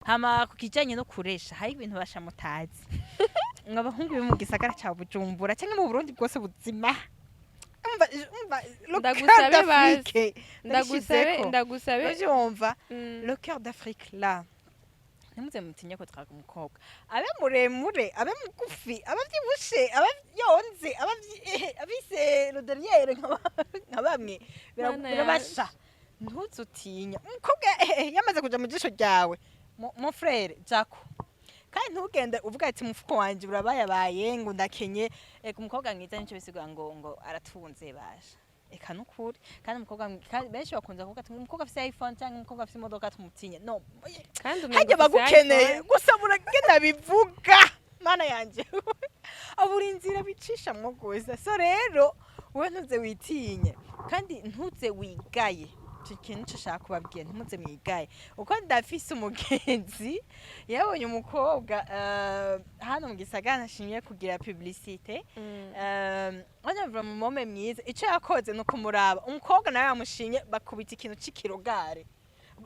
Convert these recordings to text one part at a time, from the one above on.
Hama ku kijanye no kuresha, hari ibintu basha mutazi, ngo abahungu bo mu gisagara ca Bujumbura canke mu Burundi bwose buzima, umva, umva, le cœur Ndagusabe basi. d'Afrique. Ndagusabe. Ndabishizeko. Ndagusabe. Uravyumva? Le cœur d'Afrique là, ntimuze mutinye ko twaga umukobwa, abe muremure, abe mugufi, abe vyibushe, abe yonze, abe afise le derrière nka bamwe. Mana. Birabasha, ntuzutinya umukobwa yamaze kuja mu jisho ryawe. Mon frère Jaco, kandi ntugende uvuga ati umufuko wanje urabayabaye, ngo ndakenye. Eka, umukobwa mwiza nico bisigura ngo aratunze basha. Eka, nukuri. Kandi umukobwa kandi benshi bakunze kuvuga ati umukobwa afise iPhone cyangwa umukobwa afise imodoka tumutinye. No. Kandi umengo Hajya ufise bagukeneye iPhone. Gusa buragenda bivuga, mana yanje, abura inzira bicishamwo gusa. So rero wowe ntuze witinye kandi ntuze wigaye. Icyo kintu nico nshaka kubabwira, ntimuze mwigaye. Uko ndafise umugenzi yabonye umukobwa hano mu gisagara, ntashimye kugira publicité. Wanyumva mu mome mwiza, ico yakoze ni ukumuraba umukobwa, nawe yamushimye, bakubita ikintu c'ikirogare.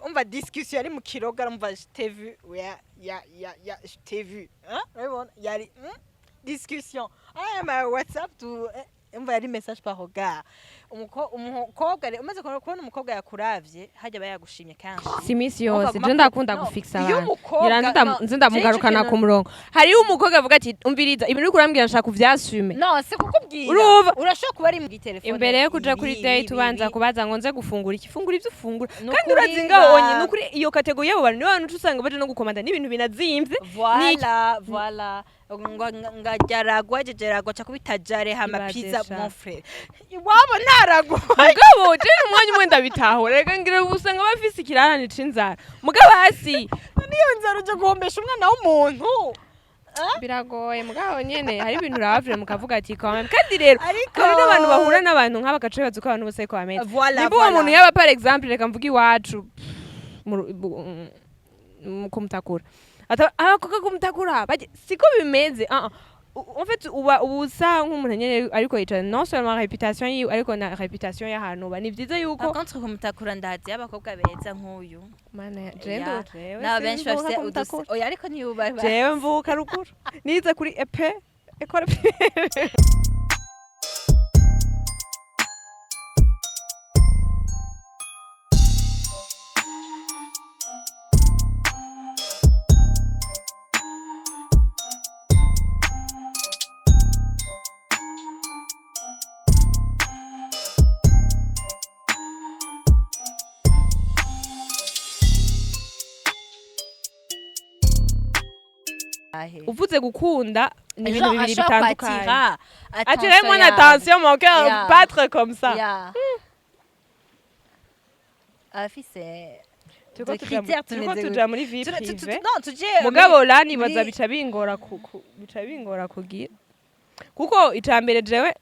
Umva, discussion yari mu kirogare. Umva, je t'ai vu, ya ya ya ya, je t'ai vu, hein, urabibona, yari discussion aya ma WhatsApp tu umva, yari message par regard. Umukobwa umaze kubona umukobwa yakuravye, hajya aba yagushimye kenshi. Si iminsi Umva, yose. guma Je ndakunda no, gufixa iyo abantu. umukobwa Ngira no, nzi ndamugarukana jewe ico ku murongo. Hariyo umukobwa avuga ati umviriza, ibintu uriko urambwira nshaka kuvyasume. No, si kukubwira. Urumva? Urashobora kuba ari mu telefone. Imbere yo kuja kuri ibi, date, ibi, ubanza ibi. kubaza ngo nze gufungura iki? Fungura ivyo ufungura. Nukuri. Kandi urazi ngaho onye, nukuri iyo catégorie y'abo bantu nibo bantu uca usanga baje no gukomanda n'ibintu binazimvye. Voilà, voilà, ngo ngajaragwa jejeragwa ca kubita jare hama Ibaze pizza. sha. Mon frère, iwabo ntaragwa. Mugabo je umwanya umwe ndabitahura, reka ngira usanga bafise ikirarane c'inzara, mugabo hasi Niyo nzara uje guhombesha umwana w'umuntu. Biragoye. Mugabo nyene hari ibintu uravye mukavuga ati quand même. Kandi rero Ariko hari n'abantu bahura n'abantu nk'aba bagaca bibaza uko abantu bose ariko bameze. Voilà. Nimba uwo Voilà. muntu yaba, par exemple, reka mvuge iwacu kumutakura, abakobwa kumutakura siko bimeze. Ah, ah. En fait uba usa nk'umuntu nyene ariko yicara non seulement réputation yiwe, ariko na réputation y'ahantu uba. Ni vyiza yuko Par contre, kumutakura ndazi y'abakobwa beza nk'uyu. Mana ya Ya, jewe jewe n'aba benshi simvuka bafise kumutakura. uduse oya, ariko ntiyubaha. Jewe mvuka ruguru, nize kuri epe école. Uvuze gukunda ni ibintu bibiri bitandukanye. Attirer mon attention, mon cœur battre comme ça. Afise Turiko des critères turiko tumeze tuja muri vie privée. Non, tuje Mugabo la nibaza bica bingora kugira, kuko icambere jewe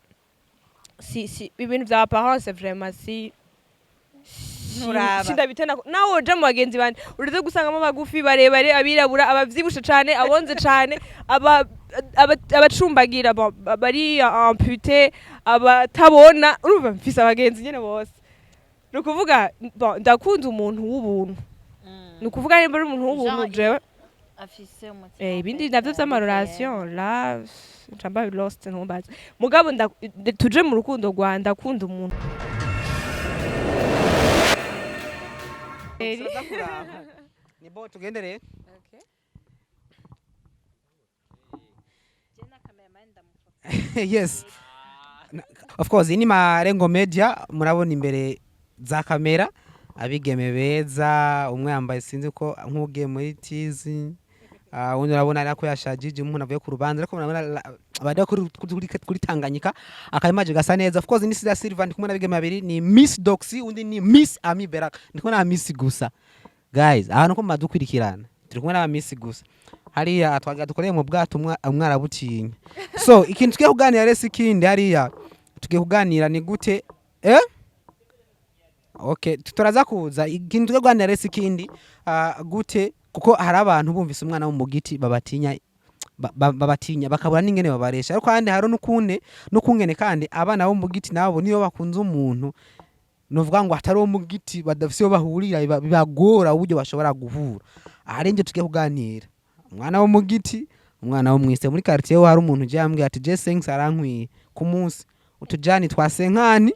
si ibintu vya apparence vraiment si Nturaba. Sindabitena. Nawe woja mu bagenzi banje, uretse gusangamo abagufi, barebare, abirabura, abavyibushe cane, abonze cane, abacumbagira, bon, bari amputé, abatabona. Urumva, mfise abagenzi nyene bose. Ni ukuvuga, bon, ndakunda umuntu w'ubuntu. Ni ukuvuga nimba ari umuntu w'ubuntu, Genre, jewe afise umutima ibindi navyo vy'ama relation la nca mba lost, ntumbaze. Mugabo tuje mu rukundo rwa ndakunda umuntu. Turaza kuraba. Ni bo tugende rero. Yes. Of course, iyi ni Marengo Media, murabona imbere za kamera abigeme beza, umwe yambaye sinzi ko nk'ugiye muri tizi, undi urabona ariko yashajije umuntu avuye ku rubanza, ariko murabona bari kuri Tanganyika, akayimaje gasa neza. Of course ni Sida Silva, ndi kumwe n'abigeme babiri, ni Miss Doxy, undi ni Miss Ami Beraka. Ndi kumwe na Miss gusa. Guys, ahantu ko madukurikirana turi kumwe n'aba Miss gusa. Hariya twagira dukoreye mu bwato, umwe arabutinya. So ikintu tugiye kuganira rero si ikindi, hariya tugiye kuganira ni gute okay, turaza kuza. Ikintu tugiye kuganira rero si ikindi, gute, kuko hari abantu bumvise umwana wo mu giti babatinya, babatinya bakabura n'ingene babaresha. Ariko kandi hari n'ukunde n'ukungene kandi abana bo mu giti nabo niyo bakunze umuntu, nuvuga ngo atari uwo mu giti, badafise iyo bahurira, bibagora uburyo bashobora guhura. Ahari nje tugiye kuganira umwana wo mu giti, umwana wo mw'ise muri quartier. Hari umuntu uje yambwiye ati je 5 arankwiye ku munsi, utujani twa senkani,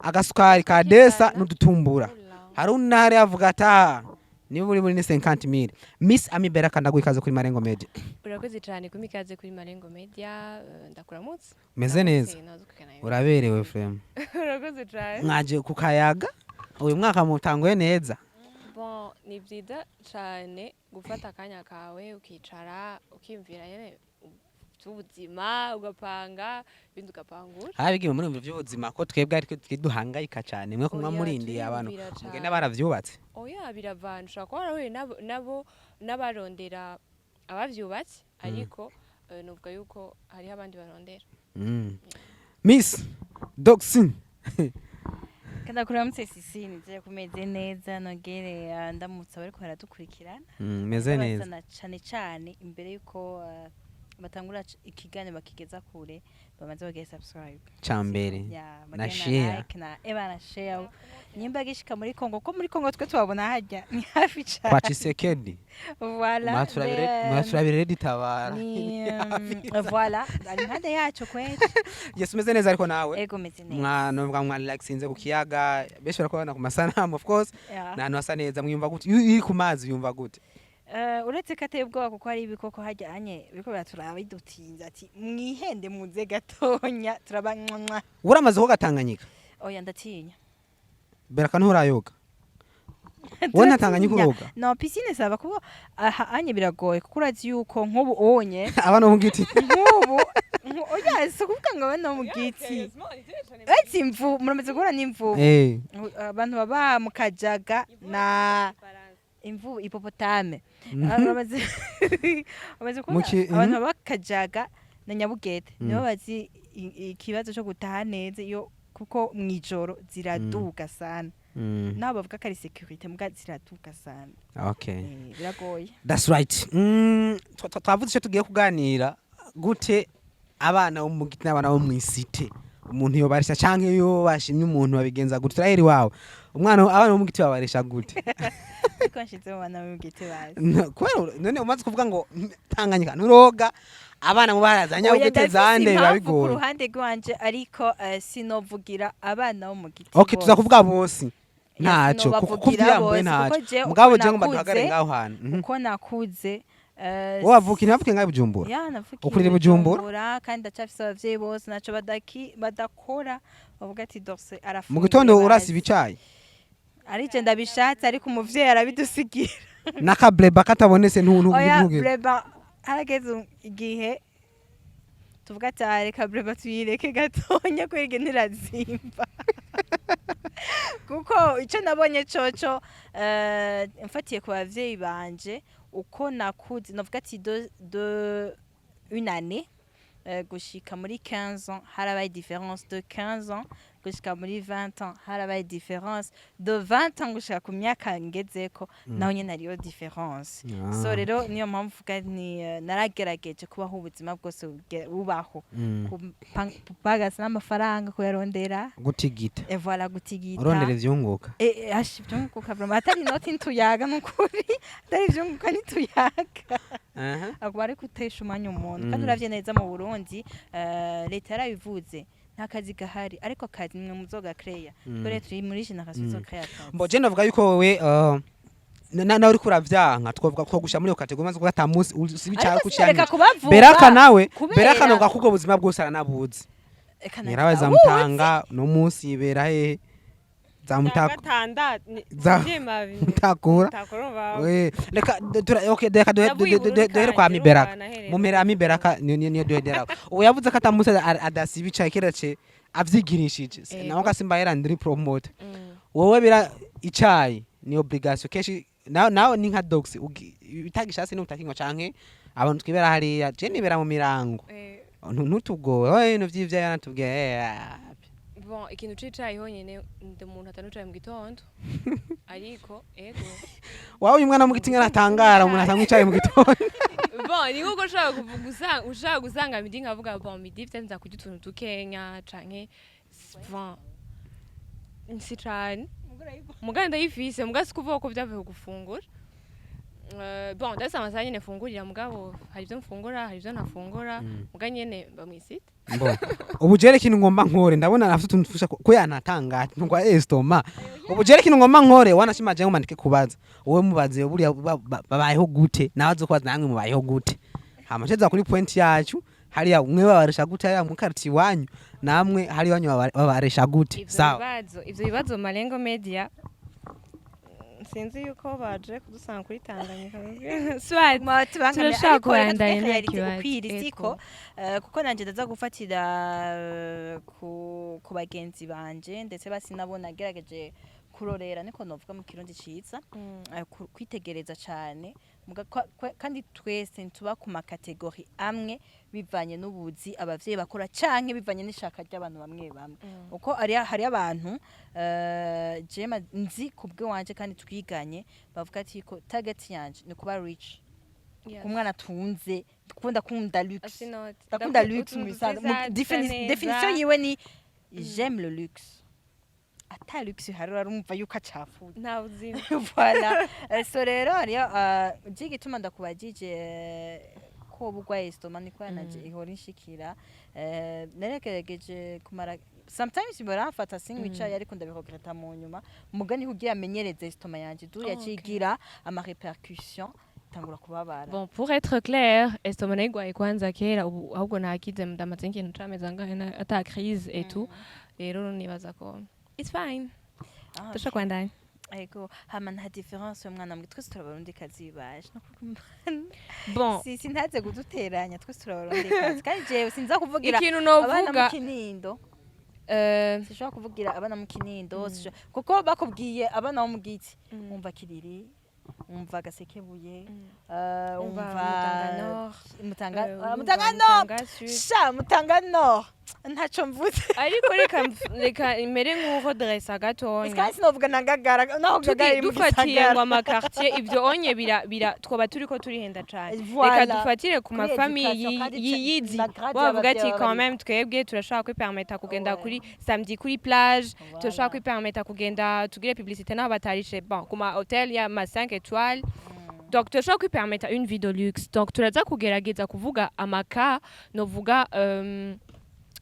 agasukari ka desa n'udutumbura. Hari undi hari avuga ati "Ah, niba uri muri ni 50 mille." Miss Ami Beraka, ndaguha ikaze kuri Marengo Media. Urakoze cyane kumpa ikaze kuri Marengo Media. Ndakuramutse. Meze neza. Ndaramutse, naza kugana. Uraberewe frema. Urakoze cyane. Mwaje ku kayaga, uyu mwaka mutanguye neza. Bon, ni byiza cyane gufata akanya kawe ukicara ukiyumvira nyene by'ubuzima, ugapanga ibindi, ugapangura. Habigiwe muri ibyo by'ubuzima ko twebwe ariko twiduhangayika cyane, mwe kumwa Oya, murindiye abantu turiyumvira cane. mugenda baravyubatse. Oya, biravana, ushobora kuba warahuye nabo n'abarondera abavyubatse, ariko nuvuga yuko hariho abandi barondera. Miss Doxin. Ndakuramutse sisi, nizere ko umeze neza, nogere ndamutse abariko baradukurikirana. Meze neza. Ndabasana cane cane imbere yuko batangura ikiganiro bakigeza kure, bamaze bagire subscribe. Cambere. Ya, na bagire share. Like na eba na share, nyimba gishika muri Kongo, ko muri Kongo twe tubabona harya ni hafi cane. Kwa Tshisekedi. Voilà. Mwaturabire ditabara. Ni voilà, ari impande yacu kweli. Yes, umeze neza ariko nawe? Ego, meze neza. Mwa novuga mwa relaxinze ku kiyaga, benshi barakubona ku masanamu, of course. Ya. Ni ahantu hasa neza. Mwiyumva gute iyo uri ku mazi, yumva gute? Uretse ko ateye ubwoba kuko hari ibikoko harya anye biriko biraturaba bidutinze, ati mwihende muze gatonya turaba mwa. Uramaze koga Tanganyika? Oya, ndatinya. Beraka, nturayoga wowe? Nta Tanganyika uroga? No, piscine saba kuko aha anye biragoye, kuko urazi yuko nk'ubu onye Abana bo mu giti. Nk'ubu oya, si ukuvuga ngo abana bo mu giti, uretse imvu, muramaze guhura n'imvubu? Abantu baba mu Kajaga na imvubu, hippopotame. Bamaze kubona abantu baba Kajaga na Nyabugete nibo bazi ikibazo cyo gutaha neza iyo, kuko mw'ijoro ziraduga sana. Nabo bavuga ko ari sécurité, muga ziraduga sana. Biragoye. That's right. Twavuze icyo tugiye kuganira, gute abana bo mu giti n'abana bo mw'isite umuntu yobaresha, canke iyo bashimye umuntu babigenza gute? Turaheri wawe, umwana, abana bo mu giti babaresha gute? Ariko nshize mu bana b'igiti bazi. Kubera none umaze kuvuga ngo Tanganyika nturoga, abana mu baraza Oya, Nyabugete ndafise zande biba impamvu ku bigoye. ruhande rwanje, ariko sinovugira abana bo mu giti Okay, bose. tuza kuvuga bose. Ya, Ntaco kuko sinobavugira kuvyambuye bose, ntaco. kuko jewe Mugabo uko je ngomba duhagare nakuze- ngaho hantu. Uko nakuze Wowe wavukiye, ntiwavukiye ngaho i Bujumbura? Ya, navukiye Ukurira i Bujumbura? Bujumbura, kandi ndacafise abavyeyi bose, naco badakora bavuga ati Dorse arafunguye. Mu gitondo Bazi. urasiba icayi? Ari je ndabishatse, ariko umuvyeyi arabidusigira. N'akabreba katabonetse ntu Oya. ntuge. Breba harageze igihe tuvuga ati "Ah, reka breba tuyireke gatonya kwege ntirazimba," kuko icyo nabonye coco mfatiye ku bavyeyi banje, uko nakuze, navuga ati de une année gushika muri 15 ans harabaye différence, de 15 ans gushika muri 20 ans harabaye différence, de 20 ans gushika ku myaka ngezeko naho nyene hariyo différence. So rero niyo mpamvu mvuga ni naragerageje kubaho ubuzima bwose bubaho, kupagasa n'amafaranga, kuyarondera. Gutigita. Et voilà, gutigita. Urondera ivyunguka. Ashi ivyunguka vraiment, atari inoti ntituyaga, nukuri atari ivyunguka ntituyaga. Akuba ari gutesha umwanya umuntu, kandi uravye neza mu Burundi leta yarabivuze, nta kazi gahari, ariko akazi nimwe muzoga créer. Twere turi muri génération izo créer akazi. Mbo je ndavuga yuko wewe nawe uriko uravyanka, twovuga ko gusha muri iyo catégorie maze kuko ata munsi usiba icyaha Ariko sinareka kuciyamira. kubavuga. Beraka nawe, kubera- Beraka novuga ko ubwo buzima bwose aranabuzi. Eka nanjye Nyirawe ndabuzi. zamutanga no munsi yibera hehe? Zamutaka gatandatu Mutakura. We, reka okay, reka duhere kwa Miberaka. Mumera Miberaka niyo duhedera. Ubu yavuze ko atamunsi adasiba icayi keretse avyigirishije. Ego. Nawe gasimba yera ndiri promoter. Wowe bira icayi ni obligation kenshi, nawe ni nka dogs utagishatse ni utakinywa, canke abantu twibera hariya, je nibera mu mirango. Ntutugowe oye, ibintu vy'ivyayi yanatubwiye Bon, ikintu c'icayi honyene, ndi umuntu atanywa icayi mu gitondo, ariko ego. Wawe uyu mwana mu giti atangara umuntu atanywa icayi mu gitondo. Bon, ni nkuko ushobora kuvuga ushobora gusanga midi nkavuga bon, midi vite nza kurya utuntu dukenya canke bon, si cane muga ndayifise, muga si kuvuga ko vyavuye gufungura. Bon, ndafise amasaha nyene mfungurira, mugabo hari ivyo mfungura, hari ivyo ntafungura. Muga nyene mba mw'isite. Mbo ubu jere ikintu ngomba nkore, ndabona afite utuntu tufusha ko yanatanga ngwa estomac. Ubu jere ikintu ngomba nkore, wanashima je ngomba ndike kubaza wowe, mubaze buriya babayeho gute, nawe azokubaza namwe mubayeho gute. Hama nsheza kuri point yacu hariya, mwe babaresha gute hariya mu quartier iwanyu, namwe hari iwanyu babaresha gute? Ivyo Sawa. bibazo, ivyo bibazo, Malengo Media, sinzi yuko baje kudusanga kuri Tanganyika, soit turashaka kubandanya, nta kibazo. Ukwiri siko? Ego. Kuko nanje ndaza gufatira ku bagenzi banje, ndetse basi nabo nagerageje kurorera, niko novuga mu Kirundi ciza, kwitegereza cane. Kandi twese ntuba ku ma catégories amwe, bivanye n'ubuzi abavyeyi bakora canke bivanye n'ishaka ry'abantu bamwe bamwe, uko hari abantu je nzi kubwe wanje kandi twiganye bavuga ati ko target yanje ni kuba rich, umwana atunze, ndakunda kunda luxe, ndakunda luxe mu bisanzwe. Définition yiwe ni "j'aime le luxe", ata luxe hari arumva yuko acafuye. Nta buzima. Voilà. So rero hariyo je igituma ndakubajije ko woba urwaye estomac, niko yanaje ihora inshikira. Naragerageje kumara, sometimes baramfata sinywa icayi, ariko ndabiregreta mu nyuma. Mugani kugira amenyereze estomac yanje du yaciye igira ama répercussions, tangura kubabara. Bon, pour être clair, estomac nayigwaye kwanza kera, ubu ahubwo nakize, ndamaze nk'ikintu c'amezi angahe ata crise et tout. Rero nibaza ko it's fine. Ah, Dushobora kubandanya. Ego, hama nta différence y'umwana mwe, twese turabarundikazi baje. Bon, Si sintaze kuduteranya, twese turabarundikazi, kandi jewe sinza kuvugira ikintu abana mu novuga Kinindo. Sinshobora kuvugira abana mu Kinindo, kuko bakubwiye abana bo mu Giti, wumva Kiriri, wumva Gasekebuye, wumva wumva Mutanga Nord, Mutanga wumva Mutanga Nord. Mutanga Sud. Sha, Mutanga Nord ntaco mvuze. Ariko reka imere nk'uko dressa gatonya. Kandi sinovuga na Ngagara naho Ngagara iri mu Dufatiye gisagara. ngo ama quartier, ivyo onye bira twoba turiko turihenda cane. Voilà. Reka dufatire ku Kuri ma familles éducation, kandi yiyizi, na grade bavuga ati y'abavyeyi quand baba même twebwe turashobora kwipermeta kugenda Ouais. kuri samedi kuri plage, Voilà. turashobora kwipermeta kugenda tugire publicité naho batarishe, bon, ku ma hôtel ya ma 5 étoiles, donc turashobora kwipermeta une vie de luxe. Donc turaza kugerageza kuvuga amaka novuga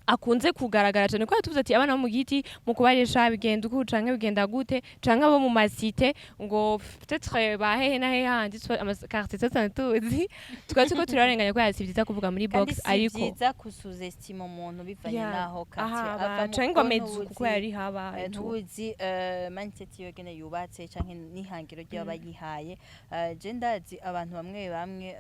akunze kugaragara cyane, kubera tuvuze ati abana bo mu Giti mu kubaresha bigenda uku canke bigenda gute, canke abo mu ma cités ngo peut-être ba hehe na hehe handi ama quartier twese tuzi, tukaba turiko turarenganya, kubera si vyiza kuvuga muri Kandi box si ariko vyiza kusous-estima umuntu bivanye Yeah. naho quartier aha avamo, canke ngo kuko ameze ntuzi- kuko yari haba et tout. Ntuzi mindset yiwe gene yubatse canke n'ihangiro ryiwe aba yihaye. Je ndazi abantu bamwe bamwe,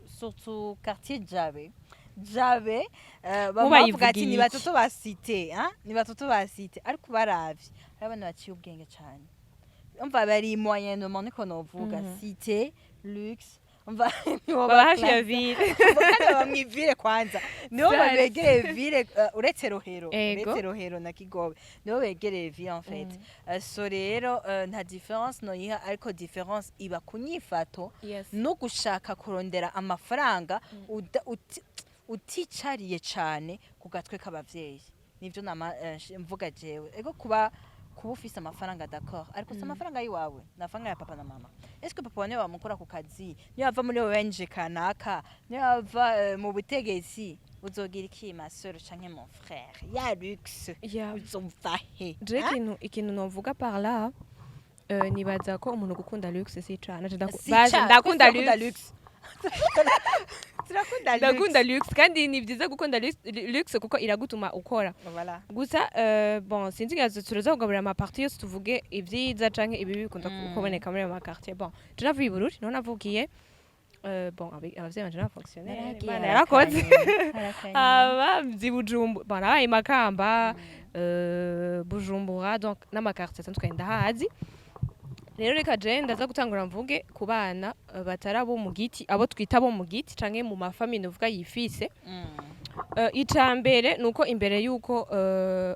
surtout quartier Jabe, Jabe, bama bavuga ati Mubayivugiye ni iki? batoto ba cité, hein? Ni batoto ba cité, ariko baravye hari abana baciye ubwenge cane, umva bari moyennement, niko novuga. Cité luxe, umva nibo Baba hafi ya ba classe. ville. Kandi baba mw'iville kwanza, nibo Sasa. babegereye ville, uretse Rohero. Ego. Uretse Rohero na Kigobe, nibo begereye ville en fait. So rero nta différence noyiha, ariko différence iba ku nyifato no gushaka kurondera amafaranga uticariye cane ku gatwe k'abavyeyi. Nivyo nama mvuga jewe. Ego, kuba ufise amafaranga, d'accord, ariko si amafaranga yiwawe, ni amafaranga ya papa na mama. Est-ce que papa wawe niwe wamukora ku kazi, niyo ava muri ONG kanaka, niyo ava mu butegetsi, uzogira iki, ma sœur canke mon frère? Ya luxe uzova he? Je ikintu novuga par là, nibaza ko umuntu gukunda luxe si cane. Je Si baje ndakunda twese luxe. Turakunda luxe. Ndakunda luxe, kandi ni byiza gukunda luxe kuko iragutuma ukora. Voilà. Gusa bon, sinzi ngira turaza kugaburira ama parties yose, tuvuge ibyiza canke ibibi bikunda kuboneka muri ayo ma quartier. Bon, je navuye i Bururi, niho navukiye. Bon, abavyeyi banje n'aba fonctionnaire, Imana yarakoze. Abavyi Bujumbura, bon, nabaye Makamba, Bujumbura, donc n'ama quartier atandukanye ndahazi. Rero reka je ndaza gutangura mvuge ku bana batari abo mu Giti, abo twita abo mu Giti canke mu ma familles novuga yifise. Ica mbere nuko imbere yuko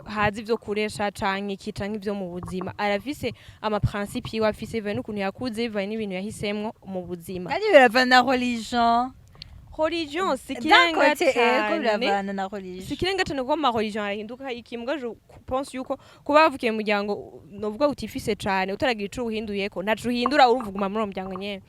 haza ivyo kuresha canke iki canke ivyo mu buzima, arafise ama principe yiwe afise bivanye n'ukuntu yakuze, bivanye n'ibintu yahisemwo mu buzima. Kandi biravana na religion. Religion si D'un ikirenga côté, ego, cane. biravana na Si religion. ikirenga cane kuko ama religion arahinduka iki. Mbwa je pense yuko kuba bavukiye mu muryango novuga utifise cane, utaragira ico uwuhinduyeko, ntaco uhindura, urumva uguma muri uwo muryango nyene.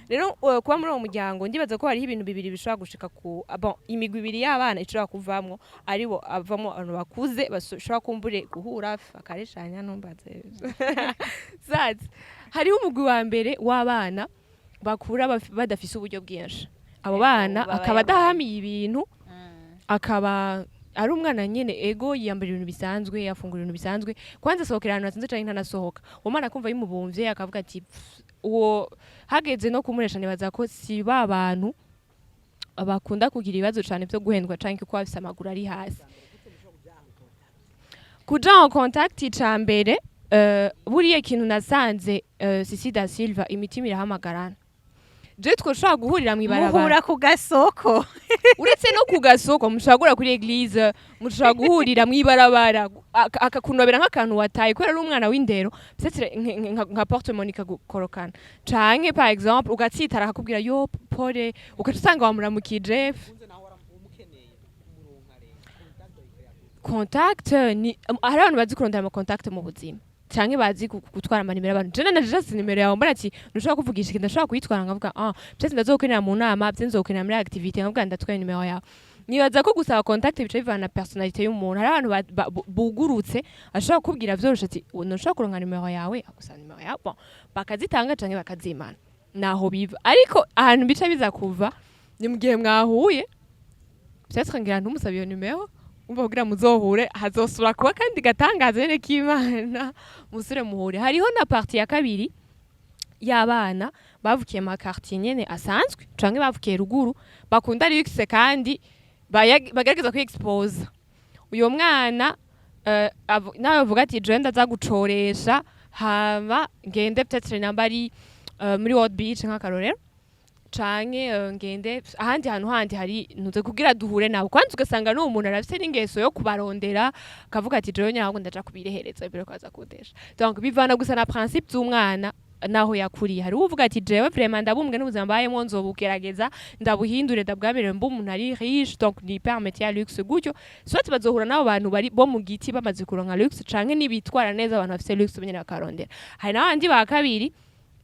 Rero kuba muri uwo muryango, ndibaza ko hariho ibintu bibiri bishobora gushika ku bon, imigwi ibiri y'abana ishobora kuvamwo, aribo avamo abantu bakuze bashobora kumbure guhura bakareshanya. Ntumbaze zazi. Hariho umugwi wa mbere w'abana bakura badafise uburyo bwinshi. Abo Ego, bana baba akaba yabaye. adahamiye ibintu, akaba ari umwana nyene, ego, yiyambara ibintu bisanzwe, afungura ibintu bisanzwe, kwanza asohokera ahantu hatsinze canke ntanasohoka. Uwo mwana akumva bimubumvye, akavuga ati: "Pff, uwo hageze no kumuresha." Nibaza ko si ba bantu bakunda kugira ibibazo cane vyo guhendwa canke kuko bafise amaguru ari hasi. Kuja en contact, ica mbere, buriya ikintu nasanze, Sisi da Silva, imitima irahamagarana. Je twoshobora guhurira mw'ibarabara. Muhura ku gasoko. Uretse no ku gasoko, mushobora guhura kuri église, mushobora guhurira mw'ibarabara, akakunobera nk'akantu wataye kubera ari umwana w'indero, peut-être nka porte-monnaie ikagukorokana, canke par exemple ugatsitara akakubwira: "Yo, pole." Ugaca usanga wamuramukije. Contact ni hari abantu bazi kurondera ama contact mu buzima canke bazi gutwara amanimero y'abantu. Jewe na just nimero yawe mbona ati ntushobora kuvugisha ikintu, ndashobora kuyitwara nkavuga: "Ah, peut-être ndazokenera mu nama, peut-être nzokenera muri activité," nkavuga: "Ndatwaye nimero yawe." Nibaza ko gusaba contact bica bivana na personnalité y'umuntu. Hari abantu bugurutse, ashobora kukubwira vyoroshe ati: "Ntushobora kuronka nimero yawe?" Agusaba nimero yawe, bon, bakazitanga canke bakazimana, naho biva. Ariko ahantu bica biza kuva ni mu gihe mwahuye, peut-être ngira ntumusabe iyo nimero, umva, kugira muzohure, hazosubira kuba kandi gatangaza nyene k'Imana, musubire muhure. Hariho na partie ya kabiri y'abana bavukiye mu quartier nyene asanzwe canke bavukiye ruguru, bakunda luxe kandi bagerageza kwi-expose. Uyo mwana nawe avuga ati: "Jewe ndaza gucoresha, hama ngende peut-être namba ari muri World Beach nk'akarorero, canke ngende ahandi hantu handi hari ntuze kugira duhure nabo." Kwanza ugasanga n'uwo muntu arafise n'ingeso yo kubarondera, akavuga ati: "Jewe nyine ahubwo ndaja kubirehereza imbere ko baza kundesha." Donc bivana gusa na principe z'umwana naho yakuriye. Hari uvuga ati: "Jewe vraiment ndabumbwe n'ubuzima mbayemwo, nzobugerageza ndabuhindure, ndabwamerere mbe umuntu ari riche." Donc ni permettre ya luxe gutyo, soit bazohura n'abo bantu bari bo mu giti bamaze kuronka luxe, canke nibitwara neza, abantu bafise luxe nyene bakarondera. Hari n'abandi ba kabiri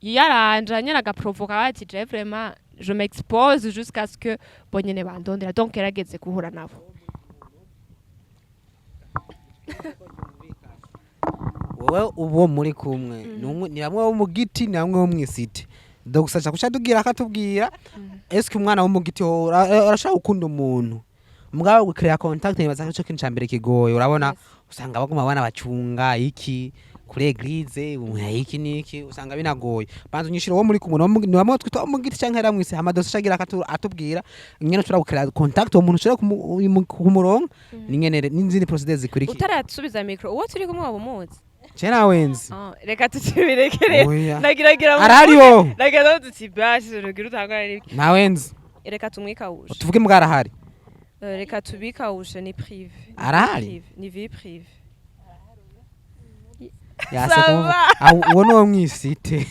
yiyaranja nyene, agaprovoka bati: "Je vraiment je m'expose jusqu'à ce que bo nyene bandondera." Donc gerageze guhura nabo. Wowe uwo muri kumwe ni bamwe bo mu giti, ni bamwe bo mw'isite. Gusa kuca tugira akatubwira: eske umwana wo mu giti ho urashobora gukunda umuntu mugabo gucrea contact, nibaza ko ico kintu ca mbere kigoye. Urabona, usanga baguma abana bacunga iki kuri église, iki niki, usanga binagoye. Banza unyishire uwo muri kumwe ni bamwe twita wo mu giti canke hariya mw'isi. Hama dosiye agira atubwira ingene ushobora gucrea contact, uwo muntu ushobora kumuronka, n'ingene n'izindi procédures zikurikira. Utarasubiza micro, uwo turi kumwe waba umuzi? Je nawenzi. Ah, reka tukibirekere. Oya. Nagiragira Arahari wowe. Nagira tuti bashi rugira utangara n'ibiki. Nawenzi. Reka tumwikawushe. Tuvuge mbwa arahari. Reka tubikawushe, ni privé. Ni vie Arahari? privé, ni vie privée. Yase Ça kumuvuga. va. Ah, uwo ni uwo mw'isite.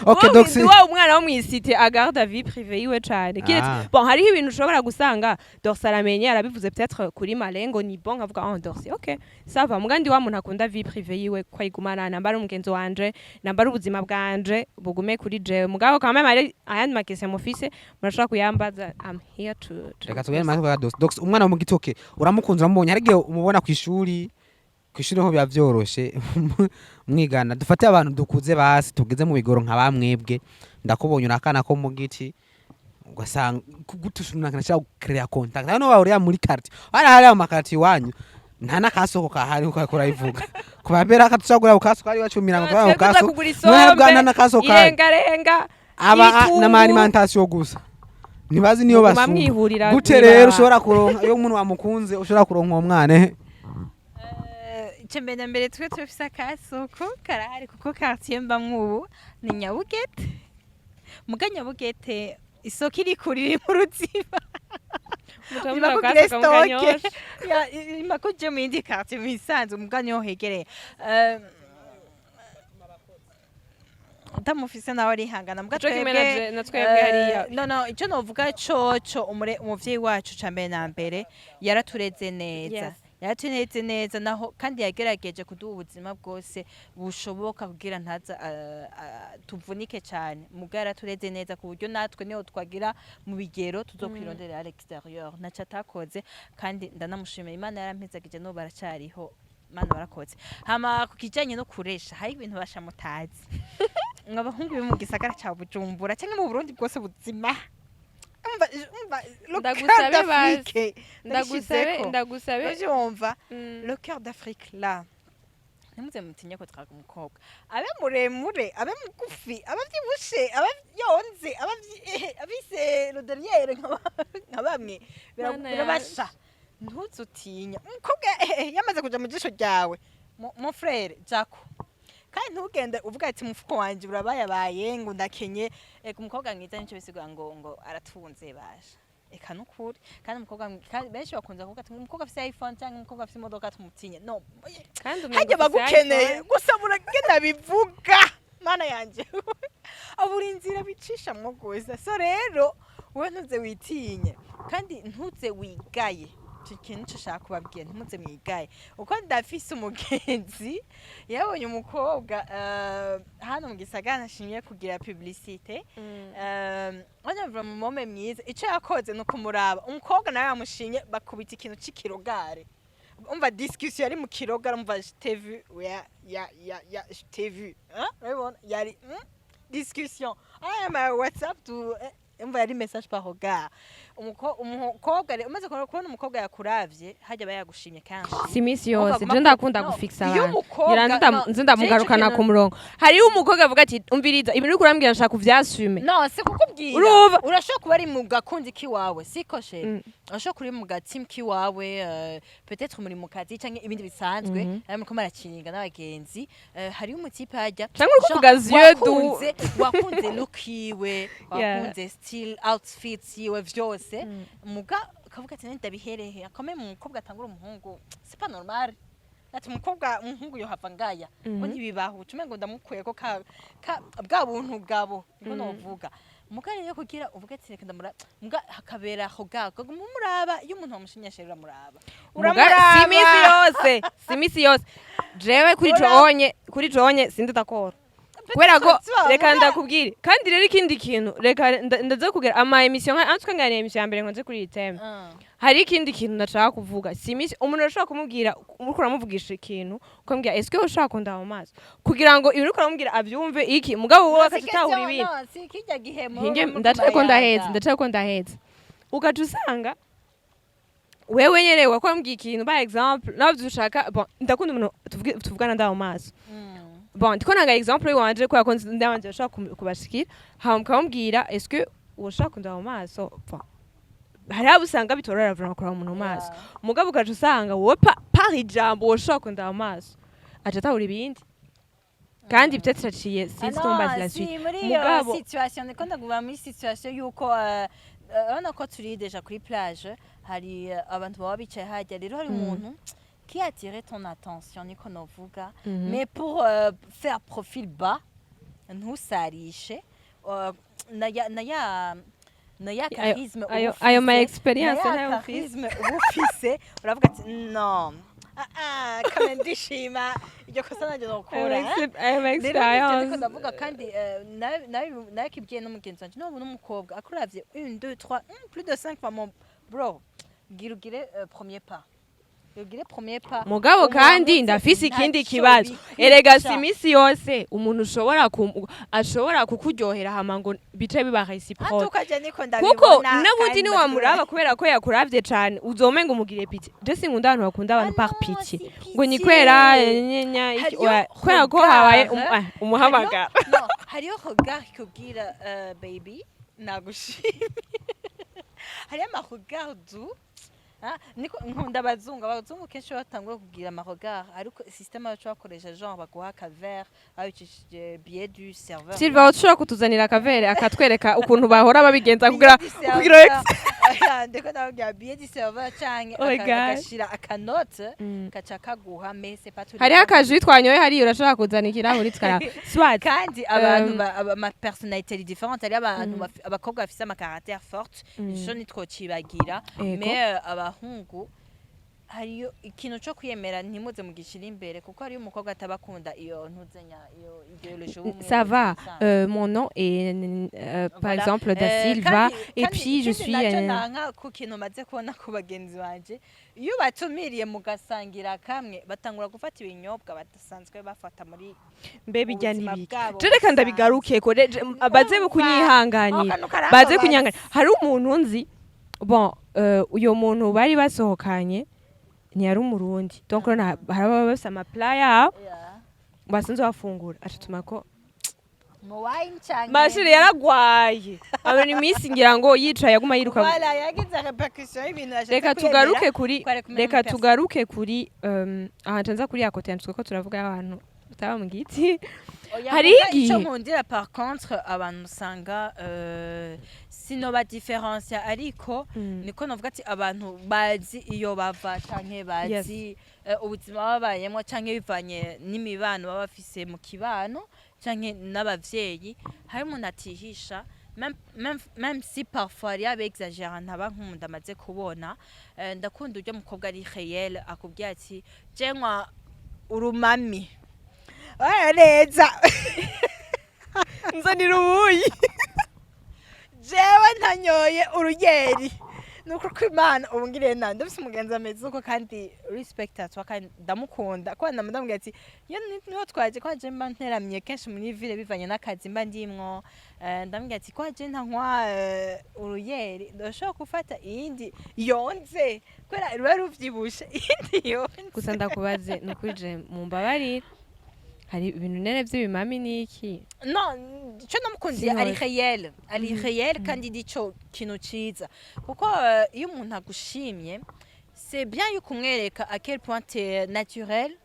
Okay. Wowe Doxy. Wa umwana wo mw'isite agarda vie privée yiwe cane. Kiretse Ah. bon, hariho ibintu ushobora gusanga Dorsi aramenye, arabivuze peut-être kuri Malengo, ni bon, nkavuga: "Oh, Dorsi, ok, ça va." Mugandi wa muntu akunda vie privée yiwe ko ayigumana, namba ari umugenzi wanje, namba ari ubuzima bwanje, bugume kuri jewe. Mugabo quand même hari ayandi ma questions mufise, murashobora kuyambaza, I'm here to Reka tugende maze kwa Dox. Dox, umwana wo mu giti, okay, uramukunze, uramubonye, hari igihe umubona kw'ishuri. Kw'ishuri ho biba vyoroshe mwigana. Dufate abantu dukuze, basi tugeze mu bigoro nka bamwebwe, ndakubonye urakana ko mu giti, ugasanga gute umuntu ashobora gucrea contact hano bahurira muri quartier, hariya mu makartier iwanyu nta n'akasoko kahari nkuko ariko urabivuga ku babera akatushobora kugura ku kasoko ari iwacu mirango Twebwe ku kasoko kugura mwebwe nta isombe, n'akasoko kahari. Irengarenga, aba ibitunguru. N'ama alimentation gusa ntibazi niyo Muguma basumba. mwihurira Gute mw'ibarabara. rero ushobora kuronka iyo umuntu wamukunze, ushobora kuronka uwo mwana, eh? Icyo mbere na mbere, twe turafise akasoko karahari, kuko quartier mbamwo ubu ni Nyabugete. Muga Nyabugete isoko iri kure, iri mu Ruziba. Muca Irima mubona kugira akasoko mu stock. Kanyosha. Ya, irima kuje mu yindi quartier mu isanzwe, muga niho hegereye. Utamufise nawe arihangana, muga Ico kimwe twebwe na twebwe hariya. No, icyo novuga coco, umuvyeyi wacu ca mbere na mbere yaratureze neza. Yes. Yaratureze neza naho, kandi yagerageje kuduha ubuzima bwose bushoboka kugira ntaza tuvunike cyane. Muga yaratureze neza ku buryo natwe niho twagira mu bigero tuzokwironderera à l'extérieur, ntaco atakoze, kandi ndanamushimira. Imana yarampezagije, n'ubu baracyariho. Mana barakoze. Hama ku kijanye no kuresha, hari ibintu basha mutazi ngo abahungu bo mu gisagara ca Bujumbura canke mu Burundi bwose buzima, umva le cœur Ndagusabe bazi. d'Afrique. Ndagusabe. Ndabishizeko. Ndagusabe. Uravyumva? Le cœur d'Afrique là, ntimuze mutinye ko twaga umukobwa, abe muremure, abe mugufi, abe avyibushe, abe yonze, abe afise le derrière nka bamwe. Mana. Birabasha, ntuzutinya umukobwa yamaze kuja mu jisho ryawe. Mon frère Jaco, kandi ntugende uvuga ati umufuko wanje urabayabaye, ngo ndakenye. Eka, umukobwa mwiza nico bisigura ngo aratunze basha. Eka nukuri. Kandi umukobwa kandi benshi bakunze kuvuga ati umukobwa afise iPhone cyangwa umukobwa afise imodoka tumutinye. No. Kandi umengo Hajya ufise bagukeneye iPhone. Gusa muragenda bivuga, Mana yanje, abura inzira bicishamwo gusa. So rero wowe ntuze witinye kandi ntuze wigaye. Ico kintu nico nshaka kubabwira, ntimuze mwigaye. Uko ndafise umugenzi yabonye umukobwa hano mu gisagara, nashimye kugira publicité. Wanyumva mu mome mwiza, ico yakoze ni ukumuraba umukobwa, nawe yamushimye, bakubita ikintu c'ikirogare. Umva discussion yari mu kirogare, umva je t'ai vu, ya ya ya ya, je t'ai vu hein, urabibona yari discussion aya ma WhatsApp tu umva yari message par regard. Umukobwa rero umaze kubona umukobwa yakuravye, hajya aba yagushimye kenshi. Si iminsi Umva yose. guma Je ndakunda no, gufixa iyo abantu. umukobwa Ngira no, nzi ndamugarukana je ico ku murongo. Hariho umukobwa avuga ati umviriza, ibintu uriko urambwira nshaka kuvyasume. No, si kukubwira. Urumva? Urashobora kuba ari mu gakundi kiwawe, siko chéri? Urashobora kuba uri mu gateam kiwawe, peut-être muri mu kazi canke ibindi bisanzwe, ari muriko murakininga n'abagenzi, hariho umutipe hajya Canke uriko uvuga yeux doux. Wakunze look yiwe, wakunze style, outfits yiwe vyose, muga ukavuga ati ndabiherehe akome mu mukobwa atangura umuhungu, c'est pas normal. Ati umukobwa, umuhungu yohava ngaya ngo ntibibaho, ucume ngo ndamukuyeko ka bwa buntu bwabo, niko novuga. Muga rero kugira uvuge ati reka ndamura, muga hakabera aho gago mumuraba. Iyo umuntu wamushimye chéri, uramuraba. Muga si iminsi yose, si iminsi yose. Jewe kuri ico onye, kuri ico onye sindi d'accord, kubera ko reka ndakubwire. Kandi rero ikindi kintu, reka ndaza kugera ama émission nka antwe ngani émission ya mbere nkoze kuri iyi thème. Hari ikindi kintu ndashaka kuvuga. Si iminsi umuntu arashobora kumubwira, uriko uramuvugisha ikintu, ukamubwira est-ce que ushaka kundaba mu maso, kugira ngo ibintu uriko uramubwira avyumve iki, mugabo wowe akacitahura ibindi. Si kijya gihe Hinge ndacako ndaheza, ndacako ndaheza. Ugaca usanga wewe nyene wakwambwiye ikintu, par exemple navyo ushaka. Bon, ndakunda umuntu tuvugana ndaba mu maso. Bon, ndiko nanga exemple wanje kubera ko ndabanje bashobora kubashikira, hama mukamubwira est-ce que ushaka kundaba mu maso. Bon, hariho abo usanga bitorora vraiment kuraba umuntu mu maso, mugabo ugaca usanga wowe par ijambo woshobora kundaba mu maso, aca atahura ibindi, kandi peut-être aciye sinzi tumbazi la suite. Si muri iyo Mugabo situation, ndiko ndaguba muri situation yuko urabona ko turi déjà kuri plage, hari abantu baba bicaye hajya. Rero hari umuntu qui a attiré ton attention, niko novuga. Mais pour faire profil bas, ntusarishe na ya charisme uba Ayo ma ufise, expérience na ya nayo mfise. charisme uba ufise, uravuga ati no, ah ah, kame ndishima iryo kosa nanjye nokora, eh? Ayo ma Rero nivyo ndiko expérience. ndavuga. Kandi nakibwiye n'umugenzi wanje, nubona umukobwa akuravye une, deux, trois, plus de cinq fois, mon bro, gira ugire premier pas, ugire premier pas. Mugabo kandi Umuramutse, ndafise ikindi ntaco kibazo. bikwica. Erega si imisi yose umuntu ushobora ashobora kukuryohera hama ngo bice biba réciproque. Antuka je niko ndabibona. Kuko n'ubundi Kandi niwamuraba kubera ko yakuravye cane, uzomenga umugire pitié. Je sinkunda abantu bakunda abantu Ah par non, pitié, si ngo ni pitié. kwera nyenya iki, Hariyo oya, kubera ko habaye regard. umuhamagaro. No, hariyo regard ikubwira baby nagushimye. Hariyo ama regard doux. Ah, niko nkunda abazungu. Abazungu kenshi iyo batangura kugira ama regard, ariko système baca bakoresha, genre baguha akaverre babicishije billet du serveur. Silva, ushobora kutuzanira akaverre akatwereka ukuntu bahora babigenza kugira Ndiko ndababwira billet du serveur canke Oh my God. agashira akanote kaca kaguha, mais c'est pas tous les Hariho gens. akajwi twanyoye hariya, urashobora kuzana ikirahuri tukaraba soit. Kandi abantu ama personnalité ari différente. Hari abantu abakobwa bafise ama caractère forte, ico nitwocibagira. Ego. Mais abahungu Hariyo ikintu co kwiyemera, ntimuze mugishira imbere, kuko hariyo umukobwa atabakunda iyo ntuzenya, iyo idéologie y'ubumwe. Ça va, mon nom est par Voilà. exemple Da Silva et puis je suis Nacyo nanka ku kintu maze kubona ku bagenzi banje, iyo batumiriye mugasangira kamwe, batangura gufata ibinyobwa badasanzwe bafata muri Mbe bijya ubuzima nibiki? bwabo Je reka busanzwe. ndabigarukeko, baze kunyihanganira, Aho kantu karambabaza. Baze kunyihanganira. Hari umuntu nzi, bon, uyo muntu bari basohokanye ntiyari Umurundi, donc rero hari ababa bafise ama plats yabo basanzwe bafungura, acatuma ko Mu wine canke mashire yaragwaye, abona iminsi ngira ngo yicaye aguma yiruka. Voilà, yagize répercussion y'ibintu yashatse Reka kwiyemera, tugaruke kuri ko ari kumwe reka n'umuperson. Tugaruke kuri ahantu nza kuri ya côté yanditswe ko turavuga y'abantu bataba mu giti. Oya, Hariho muga igihe- ico nkundira par contre, abantu usanga sinoba différencia, ariko niko novuga ati abantu bazi iyo bava canke bazi ubuzima babayemwo, canke bivanye n'imibano baba bafise mu kibano canke n'abavyeyi, hari umuntu atihisha, même si parfois hariyo abexagera, ntaba nk'umuntu amaze kubona. Ndakunda uryo mukobwa ari réel, akubwira ati je nywa urumami. Oya neza. Nzanira ubuyi. Jewe ntanyoye urugeri, nuko ko Imana ubu ngiriye nabi. Ndafise umugenzi ameze uko, kandi respect atwa, kandi ndamukunda, ko ndamubwira ati iyo niho twaje, ko je mba nteramye kenshi muri ville bivanye n'akazi mba ndimwo, ndamubwira ati ko je ntanywa uruyeri, ndashobora gufata iyindi yonze kubera ruba ruvyibushe, iyindi yonze. Gusa ndakubaze, ni ukuri je mumbabarire, hari ibintu nene vy'ibimami n'iki? No, ico namukundiye ari Sinhora. réel, ari réel, kandi nico kintu ciza, kuko iyo umuntu agushimye, c'est bien yuko umwereka à quel point t'es naturel,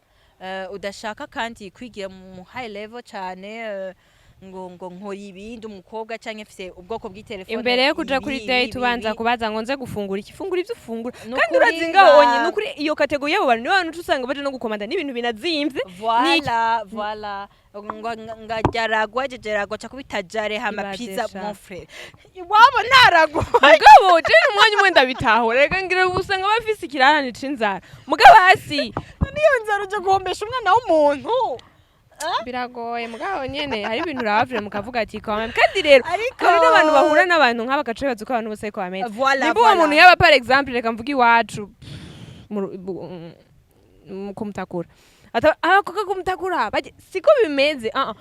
udashaka kandi kwigira mu high level cyane, ngo nkora ibindi umukobwa canke mfise ubwoko bw'itelefone. Imbere yo kuja kuri Ibi, date ibi, ubanza ibi. kubaza ngo nze gufungura iki? Fungura ivyo ufungura. Ni Kandi ukuri urazi ngaho onye, ni ukuri iyo catégorie y'abo bantu nibo bantu uca usanga baje no gukomanda n'ibintu binazimvye. Voilà, voilà, ngo ngajaragwa jejeragwa ca kubita jare hama Ibaze pizza. sha. Mon frère, iwabo ntaragwa. Mugabo je umwanya umwe ndabitahura, reka ngira usanga bafise ikirarane c'inzara, mugabo hasi Niyo nzara uje guhombesha umwana w'umuntu. Biragoye, mugabo nyene hari ibintu urabavure mukavuga ati quand même. Kandi rero Ariko hari n'abantu bahura n'abantu nk'aba bagaca bibaza uko abantu bose ariko bameze. Voilà, Nimba uwo voilà. muntu yaba, par exemple, reka mvuge iwacu kumutakura, abakobwa kumutakura siko bimeze. Ah, ah.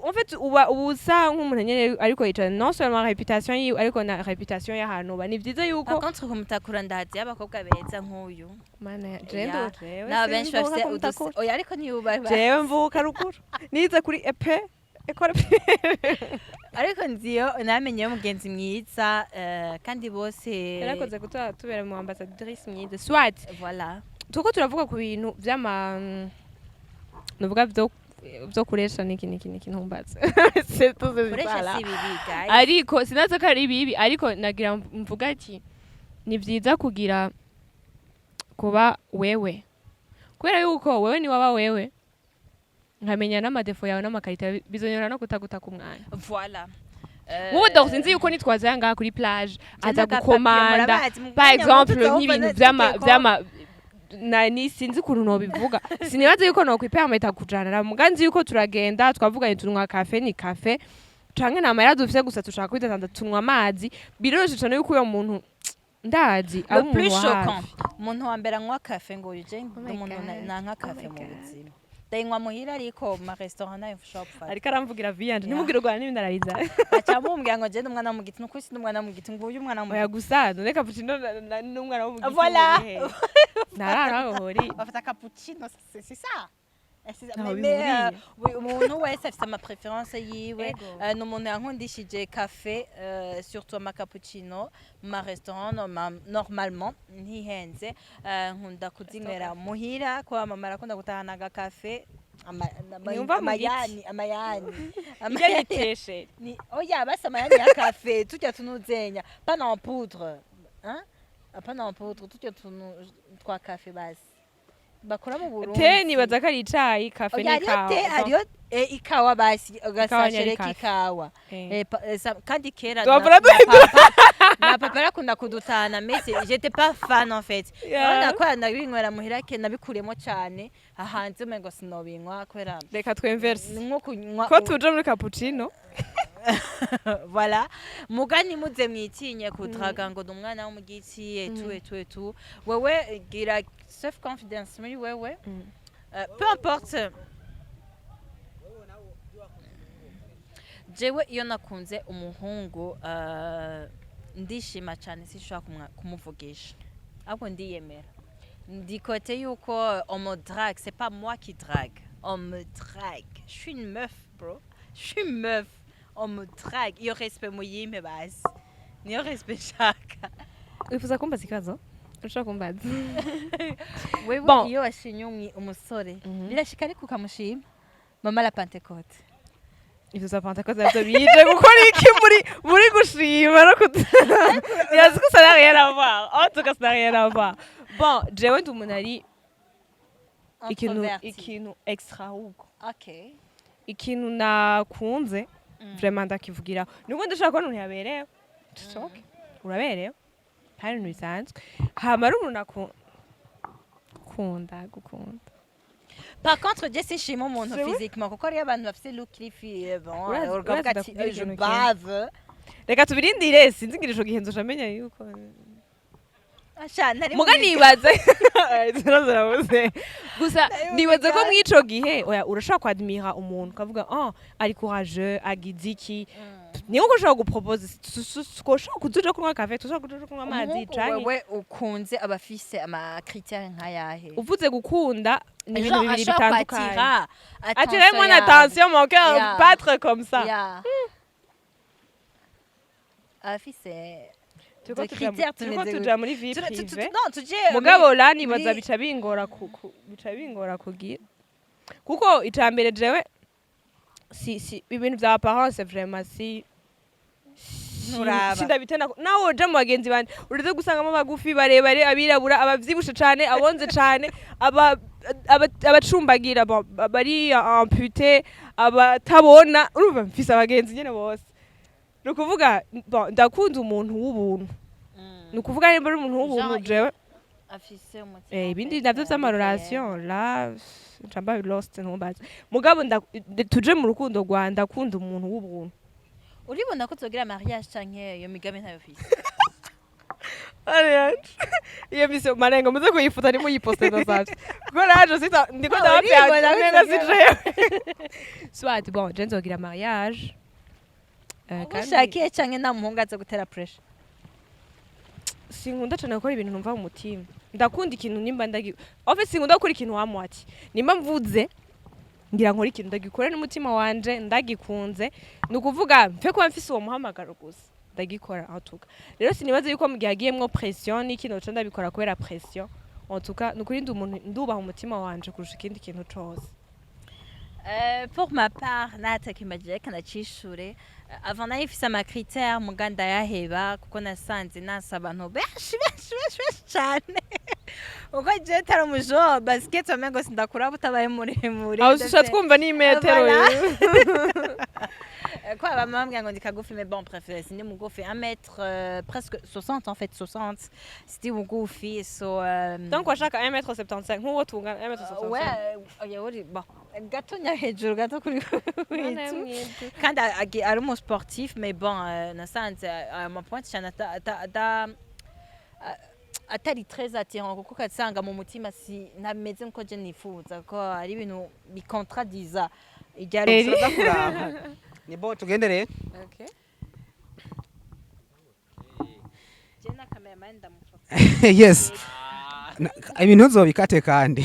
En fait uba usa nk'umuntu nyene ariko yicara non seulement réputation yiwe, ariko na réputation y'ahantu uba. Ni vyiza yuko Par contre kumutakura ndahazi y'abakobwa beza nk'uyu. Mana ya Ya, jewe jewe n'aba benshi simvuka bafise kumutakura. uduse oya, ariko ntiyubaha. Jewe mvuka ruguru, nize kuri epe école. Ariko nziyo namenye umugenzi mwiza, kandi bose Yarakoze kuba tubera mu ambassadrice mwiza, soit. Voilà. Tuko turavuga ku bintu vy'ama nuvuga vyo kuresha niki niki niki, ntumbaze. C'est tout ce Koresha là. si bibi, guys. Ariko sinazi ko ari bibi, ariko nagira mvuga ati ni vyiza kugira kuba wewe, kubera yuko wewe ni waba wewe, nkamenya n'ama défauts yawe n'ama qualités, bizonyora no kutaguta ku mwanya. Voilà. Nk'ubu donc sinzi yuko nitwaza ngaha kuri plage aza gukomanda, par exemple, nk'ibintu vy'ama nani, sinzi ukuntu nobivuga, sinibaza yuko nokwipermeta kujana na muga nzi yuko turagenda twavuganye, tunywa café, ni café canke nta mahera dufise, gusa tushaka kwidatanza, tunywa amazi. Biroroshe cane yuko uyo muntu ndazi Le ari umuntu plus wa choquant, hafi. Umuntu wa mbere anywa café ngo uyu je Oh my umuntu God. nanka Oh café my mu God. buzima, ndayinywa muhira, ariko mu ma restaurant nayo nshobora gufata. Ariko aramvugira viyanje. Yeah. Ntimugire urwana n'ibindi arabiza. Aca mumbwira ngo je ndi umwana wo mu giti, nukuri si ndi umwana wo mu giti, nguyu umwana wo mu Oya giti. Gusa none cappuccino n'umwana wo mu giti. Voilà. Ntarara aho hori. Bafata cappuccino, c'est ça. Eh, c'est ça. Ntaho Mais, bihuriye. Oui, umuntu wese afise ama préférence yiwe. Ego. Ni umuntu yankundishije café, surtout ama cappuccino mu ma restaurant normalement ntihenze. Nkunda kuzinywera muhira kuba mama arakunda gutahana agakafe Niyumva mu giti. amayani amayani Irya amayani giteshe. Ni oya, basi amayani ya café tujya tunuzenya pas en poudre, hein, pas en poudre, tujya tunu twa café basi bakora mu Burundi. Te nibaza ko ari icayi, café Oya, ni hariyo ikawa. te, hariyo ikawa basi, Ikawa ugasashere ni ari k'ikawa. Eh. Kandi kera Twavura na papa, na papa yarakunda. Byakunda kudutana, mais j'étais pas fan en fait. Urabona ko nabinywera muhira ke, nabikuriyemo cyane. Hanze umengo sinobinywa kubera Reka twemverse. Ni nko kunywa. Ko tuje muri cappuccino. Voilà, mugani muze mwitinye kudraga ngo ni umwana wo mu giti etu etu etu. Wewe gira self confidence muri wewe. Peu importe. Jewe iyo nakunze umuhungu, ndishima cyane, sinshobora kumuvugisha, ahubwo ndiyemera, ndi côté yuko on me drague, c'est pas moi qui drague, on me drague. Je suis une meuf, bro, je suis une meuf, on me drague. Iyo respect muyimpe basi, niyo respect nshaka. Wifuza kumbaza ikibazo? Ushobora kumbaza. Wewe, Bon. iyo washimye umusore, birashika ariko ukamushima, mama la Pentecôte? Ivyo za Pentecôte navyo bije gukora iki muri gushima no kut Yazi ko ça n'a rien à voir. En tout cas, ça n'a rien à voir. Bon, jewe ndi umuntu ari ikintu Introverti. ikintu extra ahubwo. Ikintu nakunze, vraiment ndakivugira. Nubwo ndashaka kubona umuntu yaberewe. It's okay. Uraberewe. Kandi ibintu bisanzwe. Hama ari umuntu nakunda gukunda. Par contre, je sinshima umuntu C'est vrai? physiquement, kuko hariyo abantu bafite look iri bon, ukavuga Urazi ati ndakubwira je ikintu kimwe. bave. Reka tubirindire, sinzi ngira ico gihe nzoca menya yuko Asha nari muga nibaza ikibazo nabuze gusa. Nari mu Nibaza ko migani. mw'ico gihe, oya, urashobora kwadmira umuntu ukavuga: "Oh, ari courageux, agize iki." Niyo ko ushobora gupropose, ushobora kuza kunywa café, tushobora kuja kunywa amazi. Umuhungu Canke wewe ukunze aba afise ama critères nkayahe? Uvuze gukunda ni ibintu Genre, bibiri ashobora bitandukanye. kwatira Attirer mon attention yawe. attention, mon cœur battre comme ça. Yeah. Afise Turiko des critères turiko tumeze tuja muri vie privée. Non, tuje Mugabo la nibaza bica bingora bica bingora kugira, kuko icambere jewe si ibintu vya apparence, vraiment si Nturaba. sindabitena. Nawe uja mu bagenzi banje, uretse gusangamo abagufi, barebare, abirabura, abavyibushe cane, abonze cane, abacumbagira, bon, bari amputé, abatabona. Urumva mfise abagenzi nyene bose. Ni ukuvuga, bon, ndakunda umuntu w'ubuntu. Ni ukuvuga nimba ari umuntu w'ubuntu, Genre, jewe afise umutima ibindi en fait, navyo vy'amarelation la nca mba lost, ntumbaze. Mugabo tuje mu rukundo rwa ndakunda umuntu w'ubuntu. Uribona ko uzogira mariage canke iyo migambi ntayo ufise? Iyo mission marengo muze kuyifuta, nimuyiposte, ndasavye, kuko naje sita ndiko Ah, ndabapyata uribona ko umenga si uzogira- jewe. Soit bon, je nzogira mariage. Kandi Ushakiye canke nta muhungu aza gutera pressure? Sinkunda cane gukora ibintu numva mu mutima. Ndakunda ikintu nimba ndagi, en fait sinkunda gukora ikintu wamwati. Nimba mvuze ngira nkora ikintu, ndagikora n'umutima wanje, ndagikunze. Ni ukuvuga mfe kuba mfise uwo muhamagaro gusa, ndagikora. En tout cas rero sinibaza yuko mu gihe hagiyemwo pression n'ikintu noca ndabikora kubera pression. En tout cas, ni ukuri ndi umuntu ndubaha umutima wanje kurusha ikindi kintu cose. Pour ma part, natakimbagiye, reka ndacishure. Avant nari mfise ama critères, muga ndayaheba kuko nasanze nasa abantu benshi benshi benshi benshi cane, uko je tari umujo basket wamengo sindakura utabaye muremure. Aho usha twumva n'imetero. Voilà. Quoi, ma maman ngo ndi kagufi, mais bon, bref, sindi mugufi, 1 mètre presque 60, en fait 60, sindi mugufi, so Donc washaka 1m75 nk'uwo tungana, 1m75? Ouais, oya, uri bon gatonya hejuru gato kuri kuri kandi ari umu sportif, mais bon, nasanze ama points cyane atari très attirant, kuko ugasanga mu mutima si ntameze nkuko je nifuza, ko ari ibintu bikontradiza irya Eri. Turaza kuraba ni bo tugendere. Okay. Je na cameraman ndamufata. Yes. Ibintu uzobikate. Kandi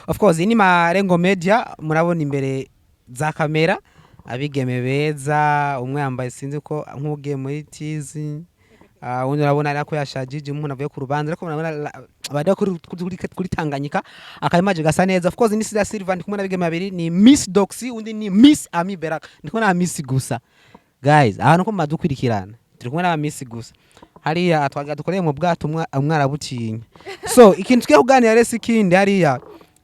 of course iyi ni Marengo Media. Murabona imbere za kamera abigeme beza, umwe yambaye sinzi ko nk'ugiye muri tizi, undi urabona ariko yashajije umuntu avuye ku rubanza, ariko murabona bari kuri Tanganyika, akayimaje gasa neza. Of course ni Sida Silva, ndi kumwe n'abigeme babiri, ni Miss Doxy, undi ni Miss Ami Beraka. Ndi kumwe na Miss gusa, guys, ahantu ko mumadukurikirana turi kumwe n'aba Miss gusa. Hariya twagira dukoreye mu bwato, umwe arabutinya. So ikintu tugiye kuganira rero si ikindi, hariya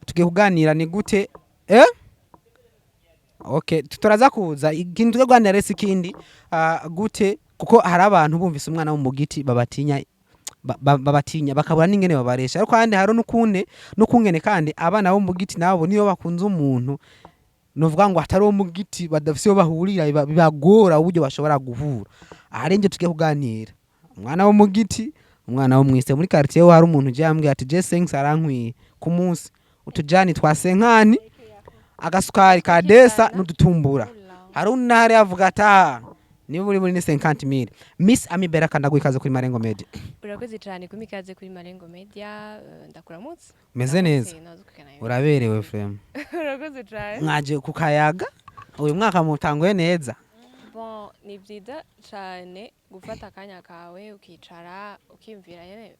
tugiye kuganira ni gute, eh okay, turaza kuza. Ikintu tugiye kuganira rero si ikindi, gute Kuko hari abantu bumvise umwana wo mu giti babatinya, babatinya bakabura n'ingene babaresha. Ariko kandi hari n'ukune n'ukungene kandi abana bo mu giti nabo niyo bakunze umuntu, novuga ngo atari uwo mu giti, badafise iyo bahurira, bibagora uburyo bashobora guhura. Aha rero tugiye kuganira umwana wo mu giti, umwana wo mw'ise muri quartier. Hari umuntu je yambwiye ati: "Je 5 arankwiye ku munsi, utujani twa senkani, agasukari ka desa n'udutumbura." Hari undi avuga ati: "Ah, niba uri muri ni 50 mille." Miss Amibera, kandi ikaze kuri Marengo Media. Urakoze cyane kumpa ikaze kuri Marengo Media. Ndakuramutse. Meze neza. Ndaramutse, nazo kugana. Uraberewe frema. Urakoze cyane. Mwaje ku kayaga, uyu mwaka mutanguye neza. Bon, ni byiza cyane gufata akanya kawe ukicara, ukiyumvira nyene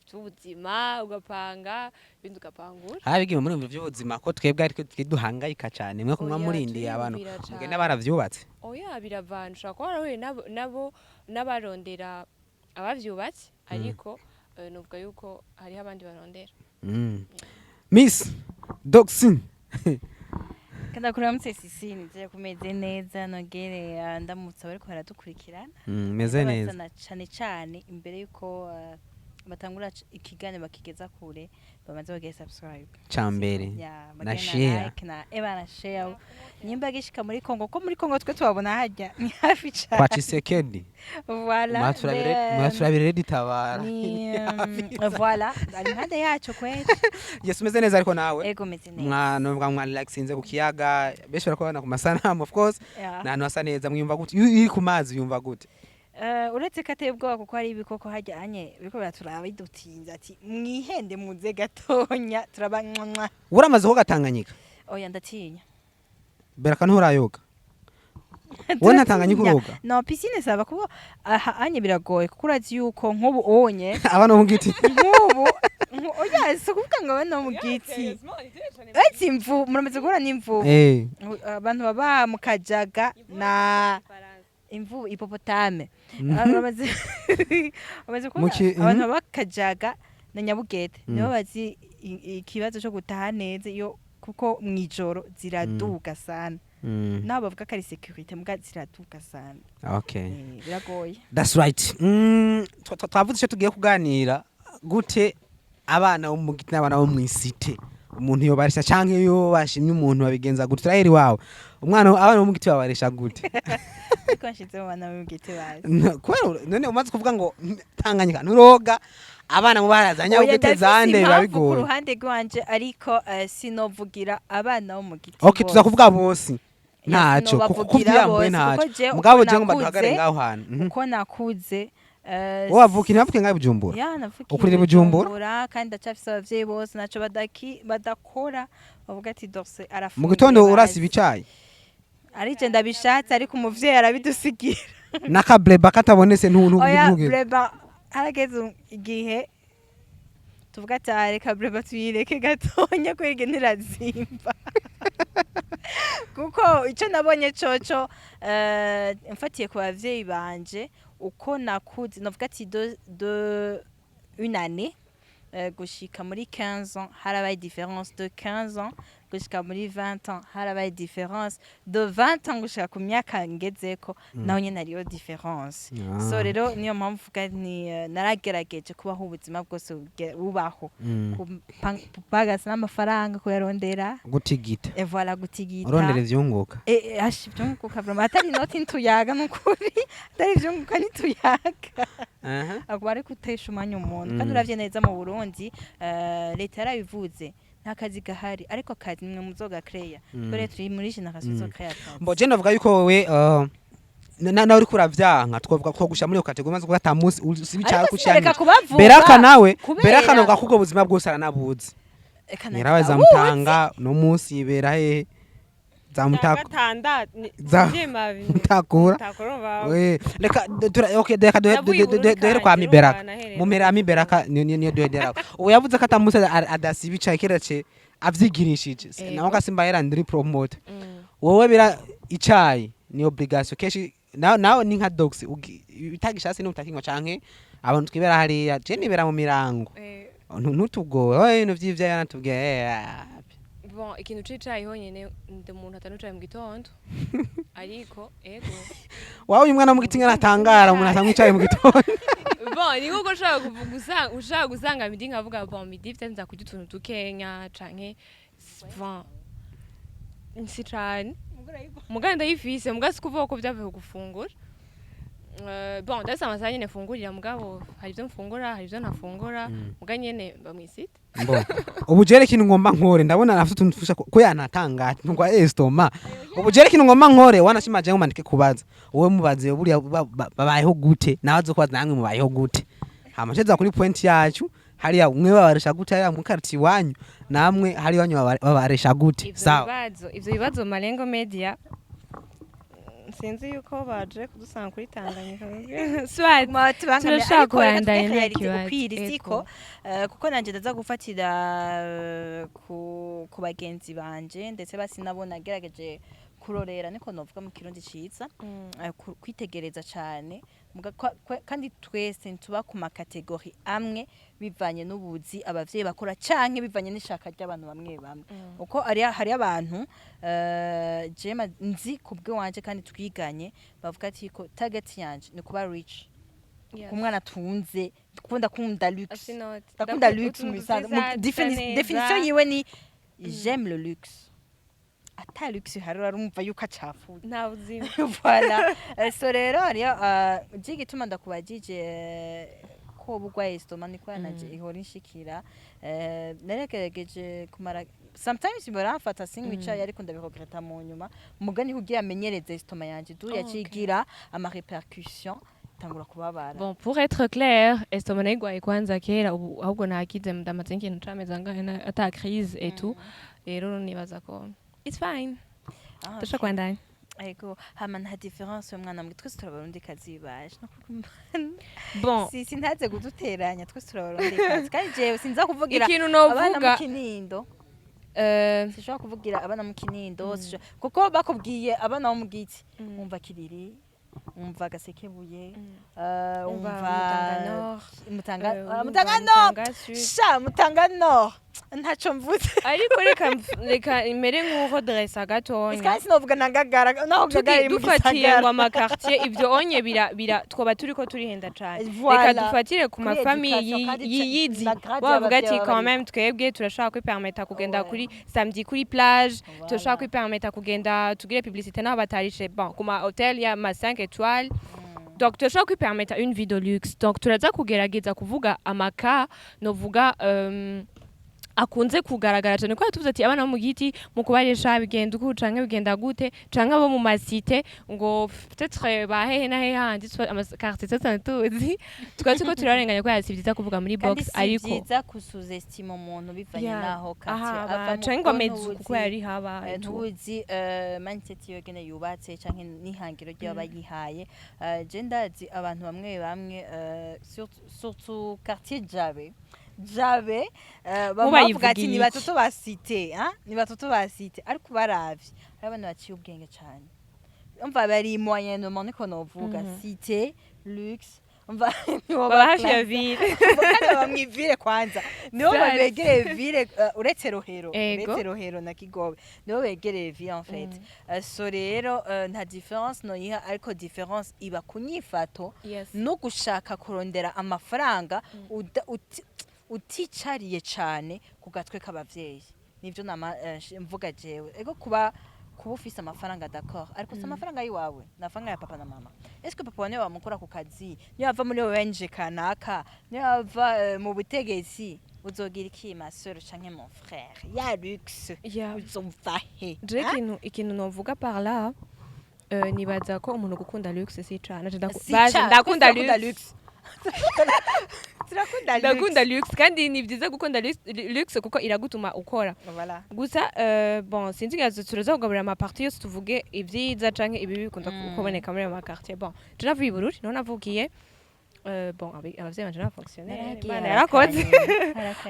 by'ubuzima, ugapanga ibindi, ugapangura. Abigiwe muri by'ubuzima ko twebwe ariko twe duhangayika cyane, mwe kumwa Oya, murindiye abantu turiyumvira cane. mugenda baravyubatse. Oya, biravana, ushobora kuba warahuye nabo n'abarondera abavyubatse, ariko nuvuga yuko hariho abandi barondera. Miss Doxin. Ndakuramutse sisi, nizeye ko umeze neza. Nongere ndamutse abariko baradukurikirana. Meze neza. Ndabasana cane cane imbere yuko batangura ikiganiro bakigeza kure, babanze bagire subscribe. Cambere. Ya, Na bagire share. like na eba na share, nyimba gishika muri Kongo, ko muri Kongo twe tubabona hajya ni hafi cane. Kwa Tshisekedi. Voilà. Mwaturabire ritabara. Ni voilà, ari impande yacu kweli. Yes, umeze neza ariko nawe? Ego, meze neza. Mwa novuga mwa relaxinze ku kiyaga, benshi barakubona ku masanamu, of course. Yeah. Ni ahantu hasa neza. Mwiyumva gute iyo uri ku mazi, yumva gute? Uretse ko ateye ubwoba kuko hari ibikoko hajyanye biriko biraturaba bidutinze, ati mwihende muze gatonya turaba mwa. Uramaze koga Tanganyika? Oya, ndatinya. Beraka, nturayoga wowe? Nta Tanganyika uroga? No, piscine saba kuba aha anye biragoye, kuko urazi yuko nk'ubu onye Abana bo mu giti. Nk'ubu oya, si ukuvuga ngo abana bo mu giti, uretse imvu, muramaze guhura n'imvubu? Eh. Abantu baba mu Kajaga na imvubu, hippopotame. Bamaze kubona abantu baba Kajaga na Nyabugete nibo bazi ikibazo cyo gutaha neza iyo, kuko mw'ijoro ziraduga sana. Naho bavuga ko ari sécurité, muga ziraduga sana. Okay. Biragoye. That's right. Twavuze icyo tugiye kuganira: gute abana bo mu giti n'abana bo mw'isite umuntu yobaresha, canke iyo bashimye umuntu babigenza gute? Turaheri wawe, umwana, abana bo mu giti babaresha gute? Ariko nshize mu bana bo mu giti bazi. Kubera none umaze kuvuga ngo Tanganyika nturoga, abana mu baraza Oya, Nyabugete ndafise zande biba impamvu ku bigoye. ruhande rwanje, ariko sinovugira abana bo mu giti Okay, tuza bose. kuvuga bose. Ya, Ntaco kuko sinobavugira kuvyambuye bose, ntaco. kuko jewe Mugabo uko je ngomba duhagare nakuze, ngaho hantu. Uko nakuze, Wowe wavukiye, ntiwavukiye ngaho i Bujumbura? Ya, navukiye Ukurira i Bujumbura? Bujumbura, kandi ndacafise abavyeyi bose, naco badakora bavuga ati Dorse arafunguye. Mu gitondo Bazi. urasiba icayi? Ari je ndabishatse, ariko umuvyeyi arabidusigira. N'akableba katabonetse Oya. ntugire. Breba harageze igihe tuvuga ati: "Ah, reka breba tuyireke gatonya kwege ntirazimba." Kuko icyo nabonye coco, mfatiye ku bavyeyi banje, uko nakuze, navuga ati de une année gushika muri 15 ans harabaye différence, de 15 ans gushika muri 20 ans harabaye différence, de 20 ans gushika ku myaka ngezeko naho nyene hariyo différence. So rero niyo mpamvu mvuga ni naragerageje kubaho ubuzima bwose bubaho. Kupagasa n'amafaranga, kuyarondera. Gutigita. Et voilà, gutigita. Urondera ivyunguka. Ashi ivyunguka vraiment, atari inoti ntituyaga, nukuri atari ivyunguka ntituyaga. Akuba ari gutesha umwanya umuntu, kandi uravye neza mu Burundi, leta yarabivuze, nta kazi gahari, ariko akazi nimwe muzogakereya. Twere turi muri génération izokreya akazi. Mbo je navuga yuko wowe nawe uriko uravyanka, twavuga ko gusha muri iyo catégorie umaze kuvuga ata munsi usiba icyaha Ariko sinareka kucyanira. kubavuga. Beraka nawe, Kubera- Beraka navuga ko ubwo buzima bwose aranabuzi. Eka. Nyirawe zamutanga no munsi yibera hehe? Zamutaka. Gatandatu. Mutakura. We, reka okay, reka Navuye i Bururi duhere kwa kanje, Miberaka. urumva nahereye Mumera Miberaka niyo duhedera. Ubu yavuze ko atamunsi adasiba icayi keretse avyigirishije. Ego. Nawe gasimba yera ndiri promoter. Wowe bira icayi ni obligation kenshi, nawe ni nka dogs utagishatse ni utakinywa, canke abantu twibera hariya, je nibera mu mirango. Ntutugowe wowe ibintu vy'ivyayo natubwiye. Bon, ikintu c'icayi honyene, ndi umuntu atanywa icayi mu gitondo, ariko ego. Wawe uyu mwana mu giti natangara umuntu atanywa icayi mu gitondo. Bon, ni nkuko ushobora kuvuga ushobora gusanga midi nkavuga: bon, midi vite nza kurya utuntu dukenya canke bon, si cane muga ndayifise, muga si kuvuga ko vyavuye gufungura. Bon, ndafise amasaha nyene mfungurira, mugabo hari ivyo mfungura, hari ivyo ntafungura, muga nyene mba mw'isite. Mbo ubu jere ikintu ngomba nkore, ndabona afite utuntu tufusha ko yanatanga ntugwa estomac. Ubu jere ikintu ngomba nkore, wanashima je ngomandike kubaza wowe, mubaze buriya babayeho gute, nawe azokubaza namwe mubayeho gute, hama nsheza kuri point yacu hariya mwe babaresha gute, hariya mu quartier iwanyu, namwe hari iwanyu babaresha gute? Ivyo Sawa. bibazo, ivyo bibazo, Malengo Media, sinzi yuko baje kudusanga kuri Tanganyika, soit turashaka kubandanya, nta kibazo. Ukwira isiko. Ego. Kuko nanje ndaza gufatira ku bagenzi banje, ndetse basi nabo nagerageje kurorera, niko novuga mu Kirundi ciza, kwitegereza cane. Kandi twese ntuba ku ma catégories amwe, bivanye n'ubuzi abavyeyi bakora canke bivanye n'ishaka ry'abantu bamwe bamwe, uko hari abantu je nzi kubwe wanje kandi twiganye bavuga ati ko target yanje ni kuba rich, umwana atunze, kuko ndakunda luxe, ndakunda luxe mu bisanzwe. Définition yiwe ni j'aime le luxe, ata luxe hari urumva yuko acafuye. Nta buzima. Voilà. So rero hariyo je igituma ndakubajije ko woba urwaye estomac, niko yanaje ihora inshikira. Naragerageje kumara, sometimes baramfata sinywa icayi, ariko ndabiregreta mu nyuma, mugani kugira amenyereze estomac yanje du yacigira ama répercussions, itangura kubabara. Bon, pour être clair, estomac nayigwaye kwanza kera, ubu ahubwo nakize, ndamaze nk'ikintu c'amezi angahe ata crise et tout. Rero nibaza ko it's fine. Ah, Ndashaka kubandanya. Ego, hama nta différence y'umwana mwe, twese turabarundi kazi baje. Bon, Si sintaze kuduteranya, twese turabarundi kazi, kandi jewe sinza kuvugira ikintu abana mu novuga Kinindo. Sinshobora kuvugira abana mu Kinindo, kuko bakubwiye abana bo mu Giti, wumva Kiriri, wumva Gasekebuye, wumva wumva Mutanga Nord, Mutanga, wumva Mutanga Nord. Mutanga Sud. Sha Mutanga Nord ntaco mvuze. Ariko reka imere nk'uko dressa gatonya. Kandi sinovuga na Ngagara, naho Ngagara iri mu Dufatiye ngo gisagara. ama quartier, ivyo onye bira twoba turiko turihenda cane. Voilà. Reka dufatire ku Kuri ma familles éducation, kandi yiyizi, na grade bavuga ati y'abavyeyi quand baba même twebwe turashobora kwipermeta kugenda Ouais. kuri samedi kuri plage, Voilà. turashobora kwipermeta kugenda tugire publicité naho batarishe, bon, ku ma hôtel ya ma 5 étoiles, donc turashobora kwipermeta une vie de luxe. Donc turaza kugerageza kuvuga amaka novuga akunze kugaragara cyane, kuko tuvuze ati abana bo mu Giti mu kubaresha bigenda uku canke bigenda gute, canke abo mu ma cités ngo peut-être ba hehe na hehe handi ama quartier tutari tuzi, tukaba turiko turarenganya kubera si vyiza kuvuga muri Kandi box. si Ariko vyiza kusuzestima umuntu bivanye Yeah. n'aho quartier aha avamo, canke ngo kuko ameze ntuzi- kuko yari haba et tout. Ntuzi mindset yiwe gene yubatse canke n'ihangiro ry'aba yihaye. Je ndazi abantu bamwe bamwe, surtout quartier Jabe, Jabe, bama bavuga ati Mubayivugiye ni iki? batoto ba cité, hein? Ni batoto ba cité, ariko baravye hari abana baciye ubwenge cane, umva bari moyennement, niko novuga, cité luxe, umva nibo Baba hafi ya ba ville. Kandi baba mw'iville kwanza, nibo Sas. begereye ville, uretse Rohero, Ego. uretse Rohero na Kigobe, nibo begereye ville en fait. So rero nta différence noyiha, ariko différence iba ku nyifato Yes. no gushaka kurondera amafaranga uticariye cane ku gatwe k'abavyeyi. Nivyo nama mvuga jewe. Ego, kuba ufise amafaranga, d'accord, ariko si amafaranga yiwawe, ni amafaranga ya papa na mama. Est-ce que papa niwe wamukora ku kazi, niyo ava muri ONG kanaka, niyo ava mu butegetsi, uzogira iki, ma sœur canke mon frère? Ya luxe uzova he? Je Hein? ikintu novuga par là, nibaza ko umuntu gukunda luxe si cane. Si Ndakunda twese luxe. Turakunda luxe. Ndakunda luxe, kandi ni byiza gukunda luxe kuko iragutuma ukora. Voilà. Gusa bon, sinzi ngira turaza kugaburira ama parties yose, tuvuge ibyiza canke ibibi bikunda kuboneka muri ayo ma quartier. Bon, je navuye i Bururi, niho navukiye. Bon, abavyeyi banje n'aba fonctionnaire, Imana yarakoze.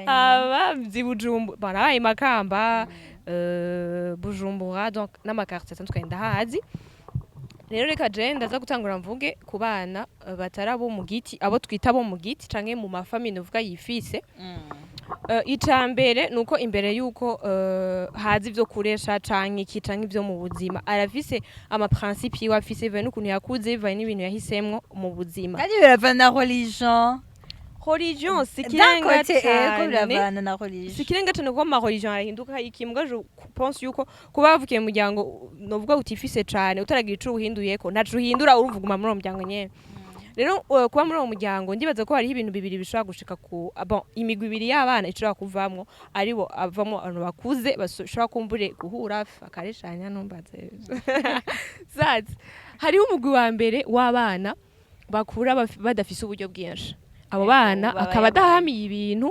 Abavyi Bujumbura, bon, nabaye i Makamba, Bujumbura, donc n'ama quartier atandukanye ndahazi. Rero reka je ndaza gutangura mvuge ku bana batari abo mu Giti, abo twita abo mu Giti canke mu ma familles novuga yifise. Ica mbere ni uko imbere yuko haza ivyo kuresha canke iki canke ivyo mu buzima, arafise ama principe yiwe afise bivanye n'ukuntu yakuze, bivanye n'ibintu yahisemwo mu buzima. Kandi biravana na religion. Religion si D'un ikirenga côté, ego, cane. Biravana na Si religion. ikirenga cane kuko ama religion arahinduka iki. Mbwa je pense yuko kuba wavukiye mu muryango novuga utifise cane, utaragira ico uwuhinduyeko, ntaco uhindura, urumva uguma muri uwo muryango nyene. Rero kuba muri uwo muryango, ndibaza ko hariho ibintu bibiri bishobora gushika ku bon, imigwi ibiri y'abana ishobora kuvamwo, aribo avamwo abantu bakuze bashobora kumbure guhura bakareshanya. Ntumbaze zazi. Hariho umugwi wa mbere w'abana bakura badafise uburyo bwinshi. Abo bana baba akaba yabaye. adahamiye ibintu,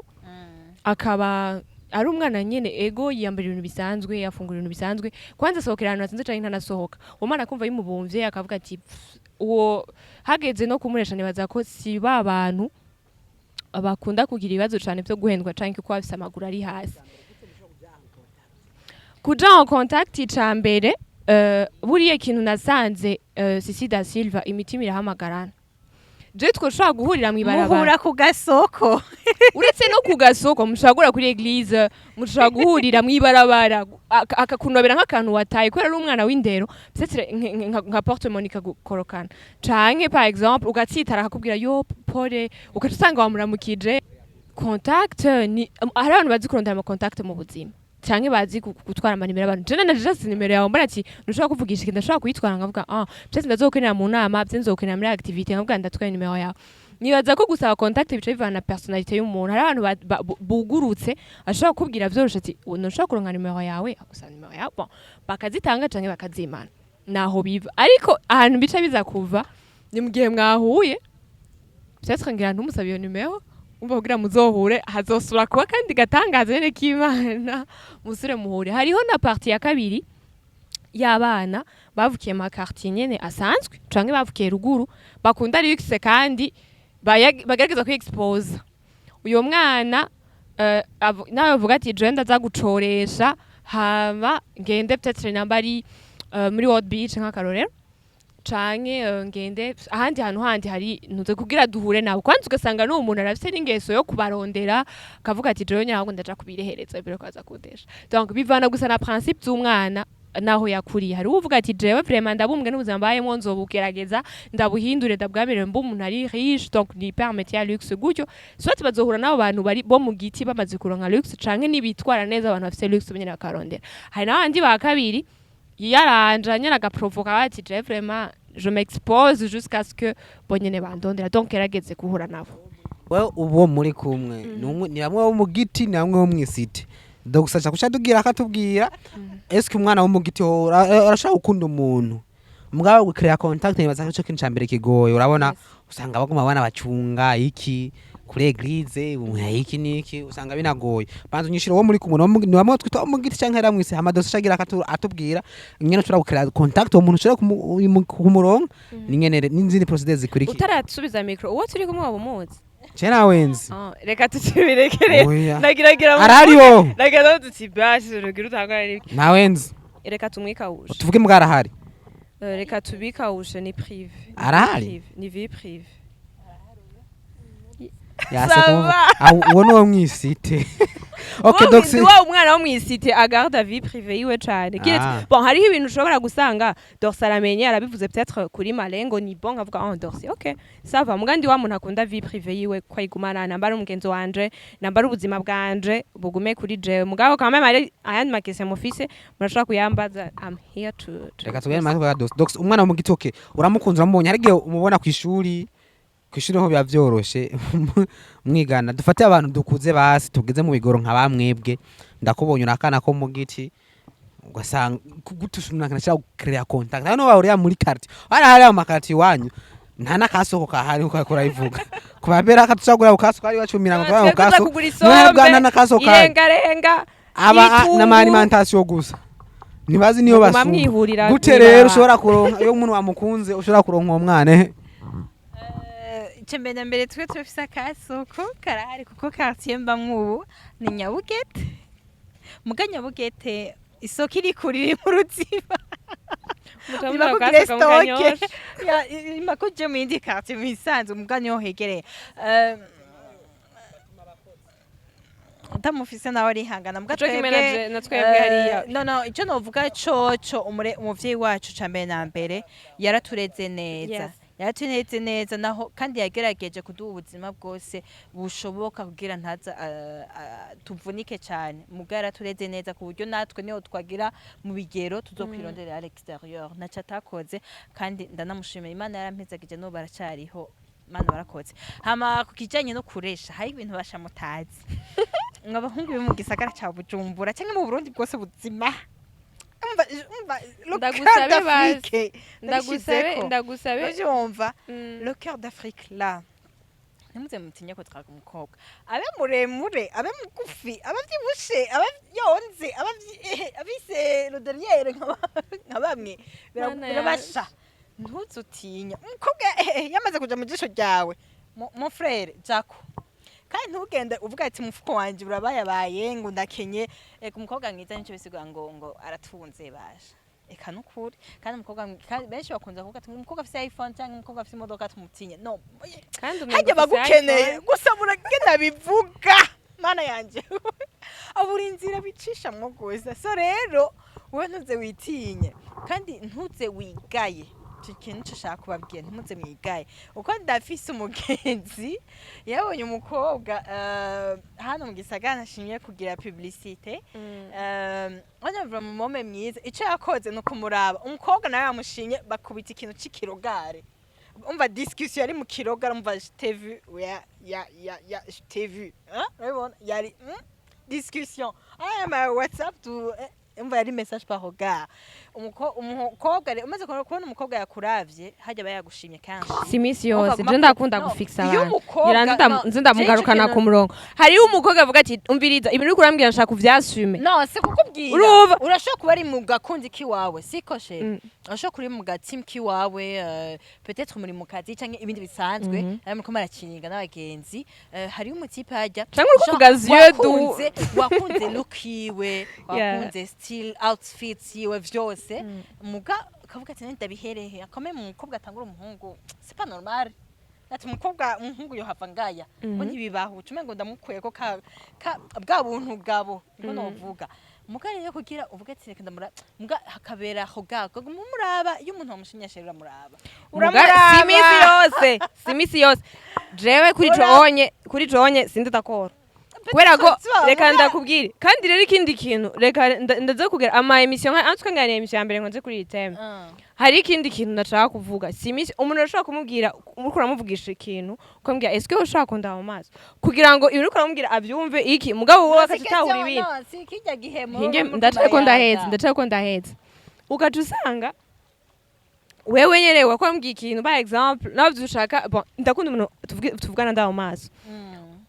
akaba ari umwana nyene, ego, yiyambara ibintu bisanzwe, afungura ibintu bisanzwe, kwanza asohokera ahantu hasanzwe canke ntanasohoka. Uwo mwana akumva bimubumvye, akavuga ati: "Pff," uwo hageze no kumuresha, nibaza ko si ba bantu bakunda kugira ibibazo cane vyo guhendwa canke kuko bafise amaguru ari hasi. Kuja en contact, ica mbere, buriya ikintu nasanze, Sisi da Silva, imitima irahamagarana. Je twoshobora guhurira mw'ibarabara. Muhura ku gasoko. Uretse no ku gasoko, mushobora guhurira kuri église, mushobora guhurira mw'ibarabara, akakunobera nk'akantu wataye kubera ari umwana w'indero, peut-être nka porte-monnaie ikagukorokana, canke par exemple ugatsitara akakubwira: "Yo, pole," ugaca usanga wamuramukije. Contact ni hari abantu bazi kurondera ama contact mu buzima canke bazi gutwara amanimero y'abantu. Jewe na just nimero yawe mbona ati ntushobora kuvugisha ikintu, ndashobora kuyitwara nkavuga: "Ah, peut-être ndazokenera mu nama, peut-être nzokenera muri activité," nkavuga: "Ndatwaye nimero yawe." Nibaza ko gusaba contact bica bivana na personnalité y'umuntu. Hari abantu bugurutse, ashobora kukubwira vyoroshe ati: "Ntushobora kuronka nimero yawe?" Agusaba nimero yawe, bon, bakazitanga canke bakazimana, naho biva. Ariko ahantu bica biza kuva ni mu gihe mwahuye, peut-être ngira ntumusabe iyo nimero, umva, kugira muzohure, hazosubira kuba kandi gatangaza nyene k'Imana, musubire muhure. Hariho na partie ya kabiri y'abana bavukiye mu quartier nyene asanzwe canke bavukiye ruguru, bakunda luxe kandi bagerageza kwi-expose. Uyo mwana nawe avuga ati: "Jewe ndaza gucoresha, hama ngende peut-être namba ari muri World Beach nk'akarorero, canke ngende ahandi hantu handi hari ntuze kugira duhure nabo." Kwanza ugasanga n'uwo muntu arafise n'ingeso yo kubarondera, akavuga ati: "Jewe nyine ndaja kubirehereza imbere ko aza kundesha." Donc bivana gusa na principe z'umwana naho yakuriye. Hari uvuga ati: "Jewe vraiment ndabumbwe n'ubuzima mbayemwo, nzobugerageza ndabuhindure, ndabwabire mbe umuntu ari riche." Donc ni permet ya luxe gutyo, soit bazohura n'abo bantu bari bo mu giti bamaze kuronka luxe, canke nibitwara neza abantu bafise luxe nyene bakarondera. Hari n'abandi ba kabiri yiyaranja nyene, agaprovoka bati: "Je vraiment je m'expose jusqu'à ce que bo nyene bandondera." Donc yarageze guhura nabo. Wewe uwo muri kumwe ni bamwe bo mu giti, ni bamwe bo mw'isite. Gusa kuca tugira akatubwira, eske umwana wo mu giti ho urashobora gukunda umuntu mugabo gucrea contact, nibaza ko ico kintu ca mbere kigoye. Urabona, usanga baguma abana bacunga iki kuri église iki niki, usanga binagoye. Banza unyishire uwo muri kumwe ni bamwe twita wo mu giti canke era mw'isi. Hama dose agira atubwira ingene ushobora gucrea contact, uwo muntu ushobora kumuronka, n'ingene n'izindi procédures zikurikira. Utarasubiza micro, uwo turi kumwe waba umuzi? Je nawenzi. Ah, reka tukibirekere. Oya. Nagiragira Arahari. Nagira tuti basi rugira utangora n'ibiki. Nawenzi. Reka tumwikawushe. Tuvuge mbwa arahari. Reka tubikawushe, ni privé. Ni Arahari? privé, ni vie privée. Yase Ça kumuvuga. va. Ah, uwo ni uwo mw'isite. Okay, Wowe donc ndi wa umwana wo mw'isite agarda vie privée yiwe cane. Kiretse Ah. bon, hariho ibintu ushobora gusanga Dorsi aramenye, arabivuze peut-être kuri Malengo, ni bon, nkavuga: "Oh, Dorsi, ok, ça va." Mugandi wa muntu akunda vie privée yiwe ko ayigumana, namba ari umugenzi wanje, namba ari ubuzima bwanje, bugume kuri jewe. Mugabo quand même ari ayandi makese mufise, murashobora kuyambaza, I'm here to Reka tugende make kwa Dox. Dox, umwana wo mu giti, okay, uramukunze, uramubonye, hari igihe umubona kw'ishuri. Kw'ishuri ho biba vyoroshe mwigana. Dufate abantu dukuze, basi tugeze mu bigoro nka bamwebwe, ndakubonye urakana ko mu giti, ugasanga gute umuntu ashaka gucrea contact hano bahurira muri quartier, hariya mu makartier iwanyu nta n'akasoko kahari nkuko ariko urabivuga kubabera akatushagura ku kasoko ari iwacu mirango Twebwe ku kasoko tuza kugura mwebwe isombe, nta n'akasoko kahari. Irengarenga, aba ibitunguru. N'ama alimentation gusa ntibazi niyo Muguma basuma. mwihurira Gute mw'ibarabara. rero ushobora kuronka iyo umuntu wamukunze, ushobora kuronka uwo mwana, eh? Icya na mbere, twe turafise akasoko karahari, kuko quartier mbamwo ubu ni Nyabugete. Muga Nyabugete isoko iri kure, iri mu Ruziba. Muca Irimo muja kugira kukasoko mu stock. Kanyosha. Ya, irimo kuja mu yindi quartier mu isanzwe, muga niho hegereye. Utamufise nawe arihangana mbwa. Ico kimwe na Twebwe na twebwe hariya. No, icyo novuga coco, umuvyeyi wacu ca mbere na mbere yaratureze neza. Yaratureze neza naho, kandi yagerageje kuduha ubuzima bwose bushoboka kugira ntaza tuvunike cyane. Muga yaratureze neza ku buryo natwe niyo twagira mu bigero tuzokwirondera à l'extérieur, ntaco atakoze, kandi ndanamushimira. Imana yarampezagije, n'ubu baracyariho. Mana barakoze. Hama ku kijanye no kuresha, hari ibintu basha mutazi ngo abahungu bo mu gisagara ca Bujumbura cyangwa mu Burundi bwose buzima, umva, umva, le cœur Ndagusabe bazi. d'Afrique. Ndagusabe. Ndabishizeko. Ndagusabe. Uravyumva? Le cœur d'Afrique là, ntimuze mutinye ko twaga umukobwa, abe muremure, abe mugufi, abe vyibushe, abe yonze, abe afise le derrière nka bamwe. Mana. Birabasha, ntuzutinya umukobwa yamaze kuja mu jisho ryawe. Mon frère Jaco, kandi ntugende uvuga ati umufuko wanje urabayabaye, ngo ndakenye. Eka, umukobwa mwiza nico bisigura ngo aratunze basha. Eka nukuri. Kandi umukobwa kandi benshi bakunze kuvuga ati umukobwa afise iPhone cyangwa umukobwa afise imodoka tumutinye. No. Kandi umengo Hajya ufise bagukeneye iPhone. gusa muragenda bivuga. Mana yanje, abura inzira bicishamwo gusa. So rero wowe ntuze witinye kandi ntuze wigaye. Icyo kintu nico nshaka kubabwira, ntimuze mwigaye. Uko ndafise umugenzi yabonye umukobwa hano mu gisagara, nashimye kugira publicité. Urabona mu mome mwiza, icyo yakoze ni ukumuraba umukobwa, nawe yamushimye, bakubita ikintu c'ikirogare. Umva, discussion yari mu kirogare. Umva, je t'ai vu, ya ya ya ya, je t'ai vu, hein, urabibona yari discussion aya ma WhatsApp tu umva yari message par regard. Umukobwa umaze kubona umukobwa yakuravye hajya aba yagushimye kenshi. Si iminsi Umva, yose. guma Je ndakunda no, gufixa iyo abantu. umukobwa Ngira no, nzi ndamugarukana jewe ico ku murongo. Hariho umukobwa avuga ati umviriza, ibintu uriko urambwira nshaka kuvyasume. No, si kukubwira. Urumva? Urashobora kuba ari mu gakundi kiwawe, siko chéri? Urashobora kuba uri mu gateam kiwawe, peut-être muri mu kazi canke ibindi bisanzwe, ari muriko murakinga n'abagenzi, hariyo umutipe hajya Canke uriko uvuga yeux doux. Wakunze look yiwe, wakunze style, outfits yiwe vyose, muga ukavuga ati ndabiherehe akame mu mukobwa atangura umuhungu, c'est pas normal. Ati umukobwa, umuhungu yohava ngaya ko ntibibaho, ucume ngo ndamukuyeko ka bwa buntu bwabo niko novuga. Muga rero kugira uvuge ati reka ndamura, muga hakabera aho gago muraba, iyo umuntu wamushimye chéri uramuraba. Muga si iminsi yose, si iminsi yose. Jewe kuri ico onye, kuri ico onye sindi d'accord, kubera ko reka ndakubwire. Kandi rero ikindi kintu, reka ndaze kugira ama émission nka antuka ngana émission ya mbere nkoze kuri iyi thème. Hari ikindi kintu ndashaka kuvuga. Si iminsi umuntu arashobora kumubwira, uriko uramuvugisha ikintu, ukamubwira est-ce que ushaka kundaba mu maso kugira ngo ibintu uriko uramubwira avyumve iki, mugabo wowe akaca utahura ibindi. Si kijya gihe Hinge ndacako ndaheza, ndacako ndaheza. Ugaca usanga wewe nyene wakwambwiye ikintu, par exemple nawe ushaka, bon, ndakunda umuntu tuvugana ndaba mu maso.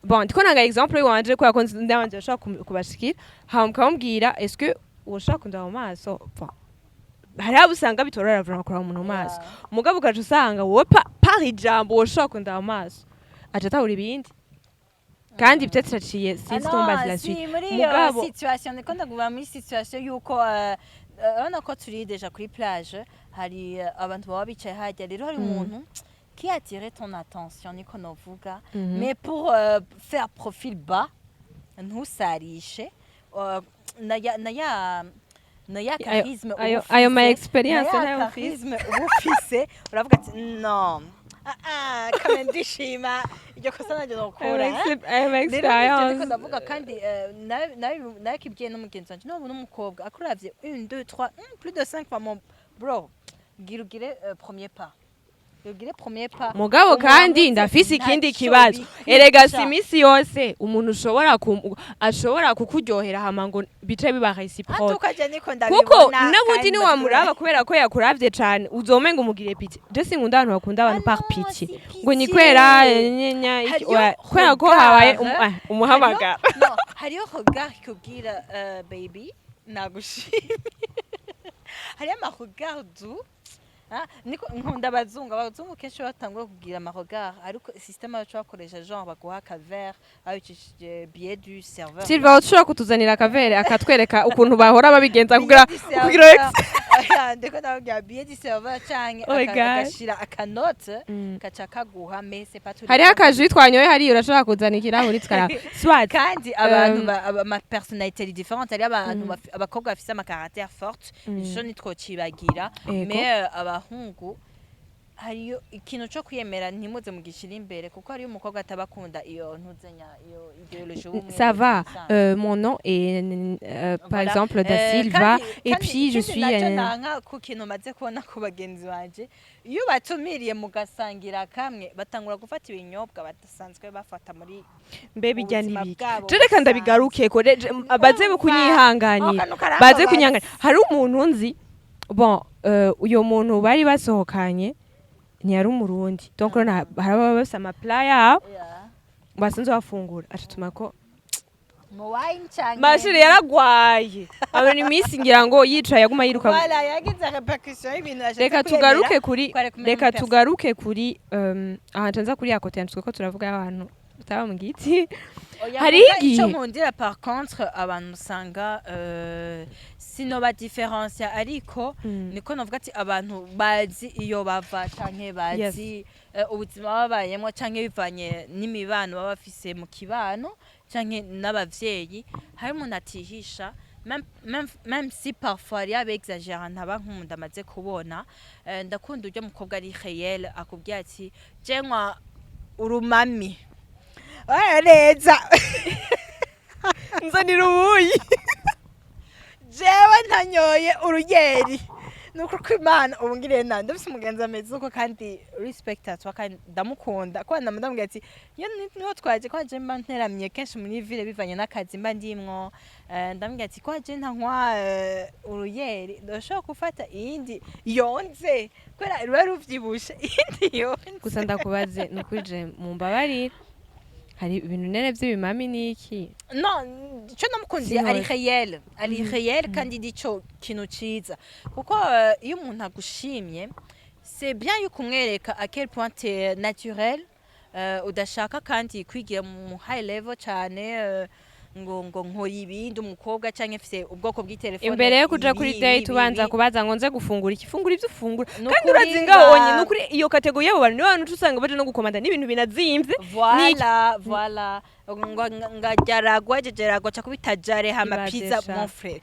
Bon, ndiko nanga exemple wanje kubera ko ndabanje bashobora kubashikira, hama ukamubwira est-ce que ushaka kundaba mu maso. Bon, hariho abo usanga bitorora vraiment kuraba umuntu mu maso, mugabo ugaca usanga wowe par ijambo woshobora kundaba mu maso aca atahura ibindi, kandi peut-être aciye sinzi tumbazi la suite. Si muri iyo Mugabo situation, ndiko ndaguba muri situation yuko urabona ko turi déjà kuri plage, hari abantu baba bicaye hajya. Rero hari umuntu qui a attiré ton attention, niko novuga. Mais pour faire profil bas, ntusarishe na ya charisme uba Ayo ma ufise, expérience na ya nayo mfise. charisme uba ufise, uravuga ati no, ah ah, kame ndishima iryo kosa nanjye nokora, eh? Ayo ma Rero nivyo ndiko expérience. ndavuga. Kandi nakibwiye n'umugenzi wanje, n'ubu n'umukobwa akuravye une, deux, trois, plus de cinq fois, mon bro, gira ugire premier pas, ugire premier pas. Mugabo kandi Umuramutse, ndafise ikindi ntaco kibazo. bikwica. Erega si imisi yose umuntu ushobora ashobora kukuryohera hama ngo bice biba réciproque. Antuka niko ndabibona. Kuko n'ubundi kandi niwamuraba kubera ko yakuravye cane, uzomenga umugire pitié. Je sinkunda abantu bakunda abantu Ah par non, pitié, si ngo ni pitié. kwera nyenya iki, Hariyo oya, kubera ko habaye regard, umuhamagaro. No, hariyo regard ikubwira baby nagushimye, hariyo ama regard doux. Ah, niko nkunda abazungu. Abazungu kenshi batangura kugira ama regard, ariko système yacu bakoresha genre baguha akavere babicishije billet du serveur. Silva, ushobora kutuzanira akavere akatwereka ukuntu bahora babigenza kugira Billet du kugira serveur. Oya, ndiko ndababwira billet du serveur canke Oh my God. agashira akanote kaca kaguha, mais c'est pas tous les Hariho jours. akajwi twanyoye hariya, urashobora kuzana ikirahuri tukaraba, soit. Kandi abantu ama personnalité ari différente. Hari abantu abakobwa bafise ama caractère forte, ico ntitwocibagira. Mais abahungu hariyo ikintu co kwiyemera, ntimuze mugishira imbere, kuko hariyo umukobwa atabakunda iyo ntuzenya iyo idéologie y'ubumwe. Ça va. Bisanzwe. Mon nom est par Voilà. exemple Da Silva et puis je ikindi suis naco nanka ku kintu maze kubona ku bagenzi banje, iyo batumiriye mugasangira kamwe, batangura gufata ibinyobwa badasanzwe bafata muri Mbe bijya ubuzima n'ibiki? bwabo Je reka busanzwe. ndabigarukeko, baze kunyihanganira. Akantu karambabaza. Baze kunyihanganira, hari umuntu nzi, bon, uyo muntu bari basohokanye ntiyari Umurundi, donc rero hari ababa bafise ama plat yabo basanzwe bafungura, acatuma ko Mu wine canke mashire yaragwaye, abona iminsi ngira ngo yicaye aguma yiruka. Voilà, yagize répercussion y'ibintu yashatse Reka kwiyemera, tugaruke kuri kwari kumwe reka n'umuperso. Tugaruke kuri aha nza kuri ya côté yanditswe ko turavuga y'abantu bataba mu giti. Oya, Hariho muga ico igihe nkundira par contre abantu usanga sinoba différencia, ariko niko novuga ati abantu bazi iyo bava canke bazi ubuzima babayemwo, canke bivanye n'imibano baba bafise mu kibano canke n'abavyeyi, hari umuntu atihisha, même si parfois ari abe exagère, ntaba nk'umuntu amaze kubona. Ndakunda uryo mukobwa ari réel, akubwira ati je nywa urumami. Oya, neza. Nzanira ubuyi. Jewe ntanyoye urugeri, nuko ko Imana ubu ngiriye na ndafise umugenzi ameze uko, kandi respect atwa, kandi ndamukunda ko ndamubwira ati iyo niho twaje ko je mba nteramye kenshi muri ville bivanye n'akazi mba ndimwo, ndamubwira ati ko je ntanywa uruyeri, ndashobora gufata iyindi yonze kubera ruba ruvyibushe, iyindi yonze. Gusa ndakubaze, ni ukuri je mumbabarire, hari ibintu nene vy'ibimami n'iki? No, ico namukundiye ari Sinhoze. réel, ari réel, kandi nico kintu ciza, kuko iyo umuntu agushimye, c'est bien yuko umwereka à quel point t'es naturel, udashaka kandi kwigira mu high level cane, ngo nkora ibindi umukobwa canke mfise ubwoko bw'itelefone Imbere yo kuja ibi, kuri ibi, date ibi, ubanza ibi. kubaza ngo nze gufungura iki? Fungura ivyo ufungura. Nukuri. Kandi urazi ngaho onye, nukuri iyo catégorie y'abo bantu nibo bantu uca usanga baje no gukomanda n'ibintu binazimvye. Voilà, ngo ngajaragwa jejeragwa ca kubita jare hama Ibaze pizza. sha. Mon frère,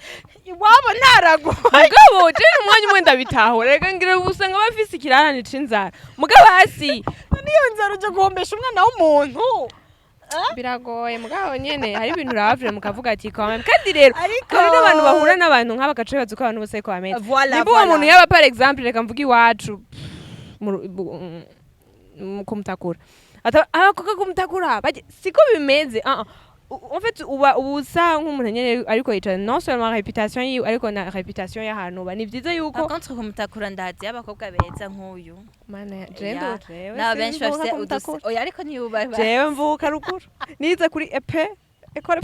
iwabo ntaragwa. Mugabo je umwanya umwe ndabitahura, reka ngira usanga bafise ikirarane c'inzara, mugabo hasi Niyo nzara uje guhombesha umwana w'umuntu. Biragoye, mugabo nyene hari ibintu uravye mukavuga ati quand même. Kandi rero Ariko hari n'abantu bahura n'abantu nk'aba bagaca bibaza uko abantu bose ariko bameze. Voilà, Nimba uwo voilà. muntu yaba, par exemple, reka mvuge iwacu kumutakura, abakobwa kumutakura siko bimeze. Ah, ah. En fait uba usa nk'umuntu nyene ariko yicara non seulement réputation yiwe, ariko na réputation y'ahantu uba. Ni vyiza yuko Par contre kumutakura ndahazi y'abakobwa beza nk'uyu. Mana ya Ya. jewe jewe Na benshi simvuka bafise kumutakura. oya, ariko ntiyubaha. Jewe mvuka ruguru, nize kuri epe école.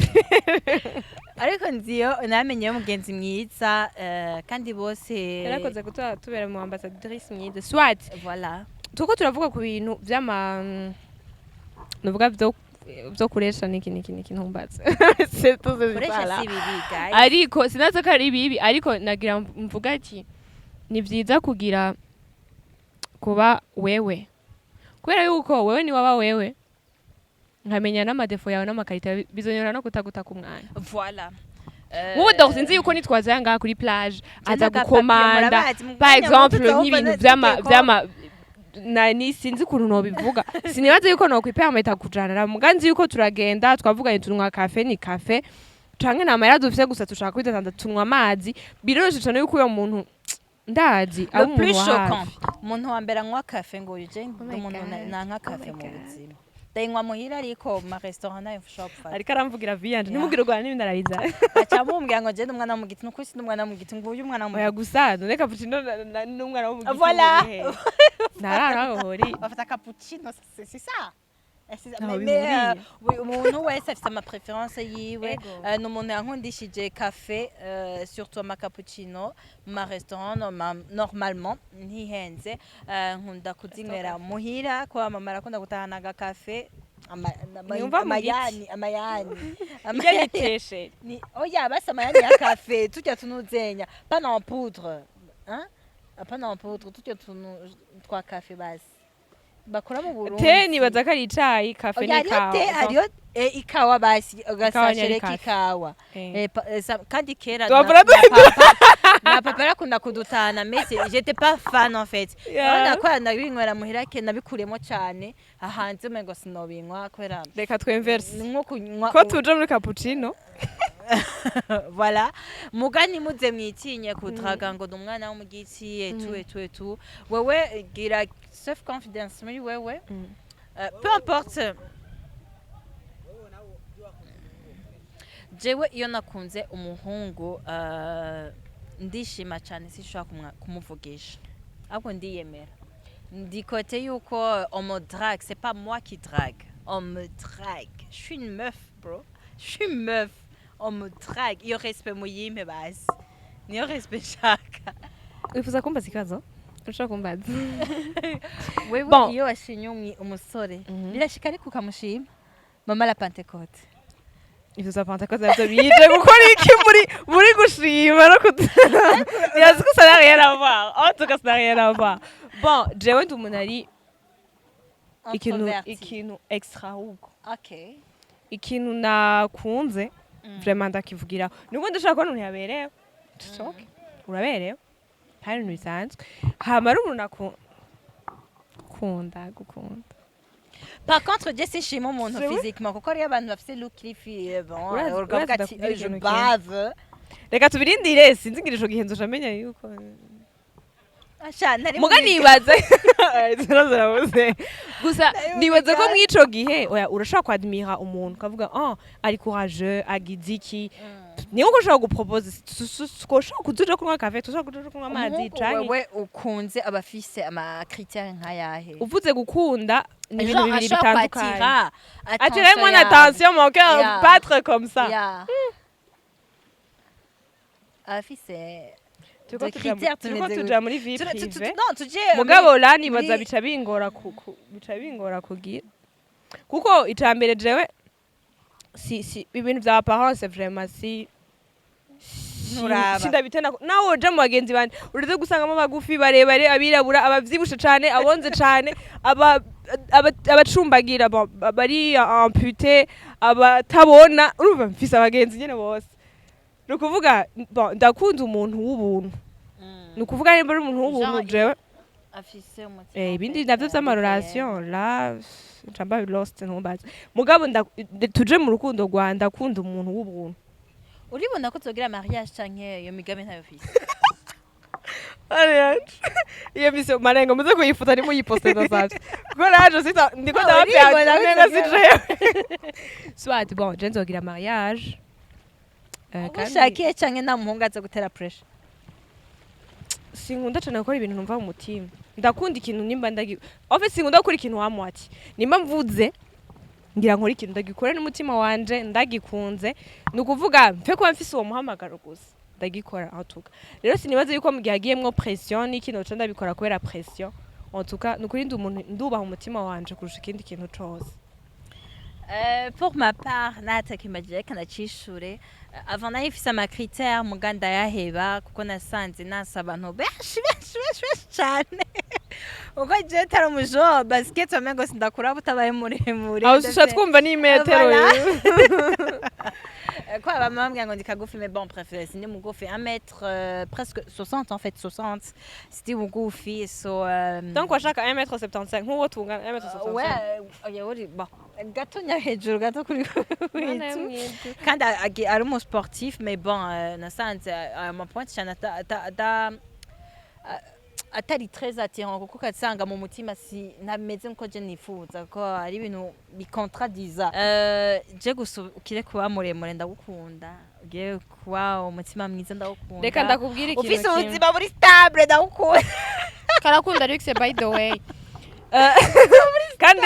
Ariko nziyo namenye umugenzi mwiza, kandi bose Yarakoze kutuba tubera mu ambassadrice mwiza, soit. Voilà. Tuko turavuga ku bintu vy'ama nuvuga vyo kuresha niki niki niki, ntumbaze. C'est tout ce Koresha ça. si bibi, guys. Ariko sinazi ko ari bibi, ariko nagira mvuga ati ni vyiza kugira kuba wewe, kubera yuko wewe ni waba wewe, nkamenya n'ama défauts yawe n'ama qualités yawe, bizonyora no kutaguta ku mwanya. Voilà. Nk'ubu donc sinzi yuko nitwaza ngaha kuri plage aza gukomanda, par exemple, nk'ibintu vy'ama nani, sinzi ukuntu nobivuga, sinibaza yuko nokwipermeta kujana muganzi yuko turagenda twavuganye tunywa café, ni café canke nta mahera dufise, gusa tushaka kwidatanda tunywa amazi. Biroroshe cane yuko uyo muntu ndazi ari Le plus umuntu wa choquant, hafi. Umuntu wa mbere anywa café ngo uyu je Oh my umuntu God. nanka Oh café my mu God. buzima, ndayinywa muhira, ariko mu ma restaurant nayo ushobora gufata. Ariko aramvugira viyanje. Yeah. Ntimubwire urwana n'ibindi arabiza. Aca mumbwira ngo je ndi umwana wo mu giti, nukuri si ndi umwana wo mu giti, nguyu umwana wo mu Oya, giti. gusa none cappuccino n'umwana wo mu giti. Voilà. Ntarara aho hori. Bafata cappuccino, c'est ça. Eh, c'est ça. Ntaho Mais, bihuriye. Oui, umuntu wese afite ama préférence yiwe. Ego. Ni umuntu yankundishije café, surtout ama cappuccino mu ma restaurant normalement ntihenze. Nkunda kuzinywera muhira kuba mama arakunda gutahana agakafe Niyumva mu giti. amayani amayani Irya amayani niteshe. Ni oya, basi amayani ya café tujya tunuzenya, pas en poudre. Hein? Apana en poudre, tutyo tuntu twa café basi bakora mu Burundi. Thé nibaza ko ari icayi, café Oya, ni hariyo ikawa. thé, hariyo ikawa basi, Ikawa ugasashere ni café. k'ikawa. Kandi kera Twavura na papa yarakunda kudutahana, mais j'étais pas fan en fait. Urabona ko nabinywera muhira ke nabikuremo cane, ahanze umengo sinobinywa kubera Reka twemverse ni nko kunywa ko tuje muri cappuccino. Voilà, mugani muze mwitinye kudraga ngo ndi umwana wo mu giti etu etu etu. Wewe gira self confidence muri wewe. Peu importe, jewe iyo nakunze umuhungu ndishima cyane, sinshobora kumuvugisha, ahubwo ndiyemera, ndi côté yuko on me drague, c'est pas moi qui drague, on me drague. Je suis une meuf, bro, je suis une meuf, on me drague. Iyo respect muyimpe basi, niyo respect nshaka. Wifuza kumbaza ikibazo? Ushobora kumbaza. Wewe Bon. iyo washimye umusore, birashika ariko ukamushima mama la Pentecôte? Ivyo za Pentecôte navyo bije gukora iki muri gushima no kut Yazi ko ça n'a rien à voir, en tout cas ça n'a rien à voir. Bon, jewe ndi umuntu ari ikintu Introverti. ikintu extra ahubwo ikintu nakunze vraiment ndakivugira, nubwo ndashaka kubona umuntu yaberewe. It's okay, uraberewe kandi ibintu bisanzwe, hama ari umuntu akunda gukunda. Par contre, je sinshima umuntu C'est vrai? physiquement, kuko hariyo abantu bafise look iri bon, ukavuga Urazi ati ndakubwira je ikintu kimwe. bave. Reka tubirindire, sinzi ngira ico gihe nzoca menya yuko Asha nari muga nibaza zirabuze gusa. Nari mu Nibaza ko migani. mw'ico gihe oya urashobora kwadmira umuntu ukavuga: "Oh, ari courageux, agize iki." Niyo ko ushobora gupropose, ushobora kuzuja kunywa café, tushobora kuja kunywa amazi Umuhungu canke wewe ukunze aba afise ama critères nkayahe? Uvuze gukunda ni ibintu Genre, bibiri ashobora bitandukanye. kwatira Attirer mon attention yawe. attention, mon cœur battre comme ça. Yeah. Afise Turiko des tuja critères turiko tumeze tuja muri vie privée. Non, tuje Mugabo la nibaza bica bingora kugira, kuko icambere jewe si ibintu vya apparence vraiment si Nturaba. sindabitena. Nawe woja mu bagenzi banje uretse gusangamo abagufi, barebare, abirabura, abavyibushe cane, abonze cane, abacumbagira, bon, bari amputé, abatabona. Urumva mfise abagenzi nyene bose. Ni ukuvuga, bon, ndakunda umuntu w'ubuntu. Ni ukuvuga nimba ari umuntu w'ubuntu Genre, jewe afise umutima ibindi navyo ari vy'ama relation la nca mba lost, ntumbaze. Mugabo tuje mu rukundo rwa ndakunda umuntu w'ubuntu. Uribona ko tuzogira mariage canke iyo migambi ntayo ufise? Iyo mission marengo muze kuyifuta, nimuyiposte, ndasavye, kuko naje sita ndiko Ah, uribona ko ndabapya si tuzogira- jewe. Soit bon, je nzogira mariage. Kandi Ushakiye canke nta muhungu aza gutera pressure? Sinkunda cane gukora ibintu numva mu mutima. Ndakunda ikintu nimba ndagi, en fait sinkunda gukora ikintu wamwati. Nimba mvuze ngira nkora ikintu, ndagikore n'umutima wanje ndagikunze. Ni ukuvuga mfe kuba mfise uwo muhamagaro gusa ndagikora. En tout cas rero sinibaza yuko mu gihe hagiyemwo pression n'ikintu nca ndabikora kubera pression. En tout cas ni ukuri ndi umuntu ndubaha umutima wanje kurusha ikindi kintu cose. Pour ma part, natakimagiye kanacishure. Avant nari mfise ama critères, muga ndayaheba kuko nasanze nasa abantu benshi benshi benshi benshi cane, kuko jewe tari umujo basket wamengo sindakura utabaye muremure. Aho tuca twumva n'imetero. Voilà. Quoi, ma maman m'a dit kagufi, mais bon, bref, c'était mugufi, 1 mètre presque 60 en fait, 60. C'était mugufi, so Donc washaka 1m75 nk'uwo tungana, 1m75? Ouais, oya, uri bon gatonya hejuru gato kuri witu, kandi ari umu sportif, mais bon, nasanze ayo ma points cyane atari très attirant, kuko ugasanga mu mutima si ntameze nkuko je nifuza, ko ari ibintu bikontradiza. Je gusa ukire kuba muremure ndagukunda, ugiye kuba umutima mwiza ndagukunda, Reka ndakubwira ikintu ufise kimwe. ubuzima buri stable ndagukunda. Karakunda luxe, by the way. Kandi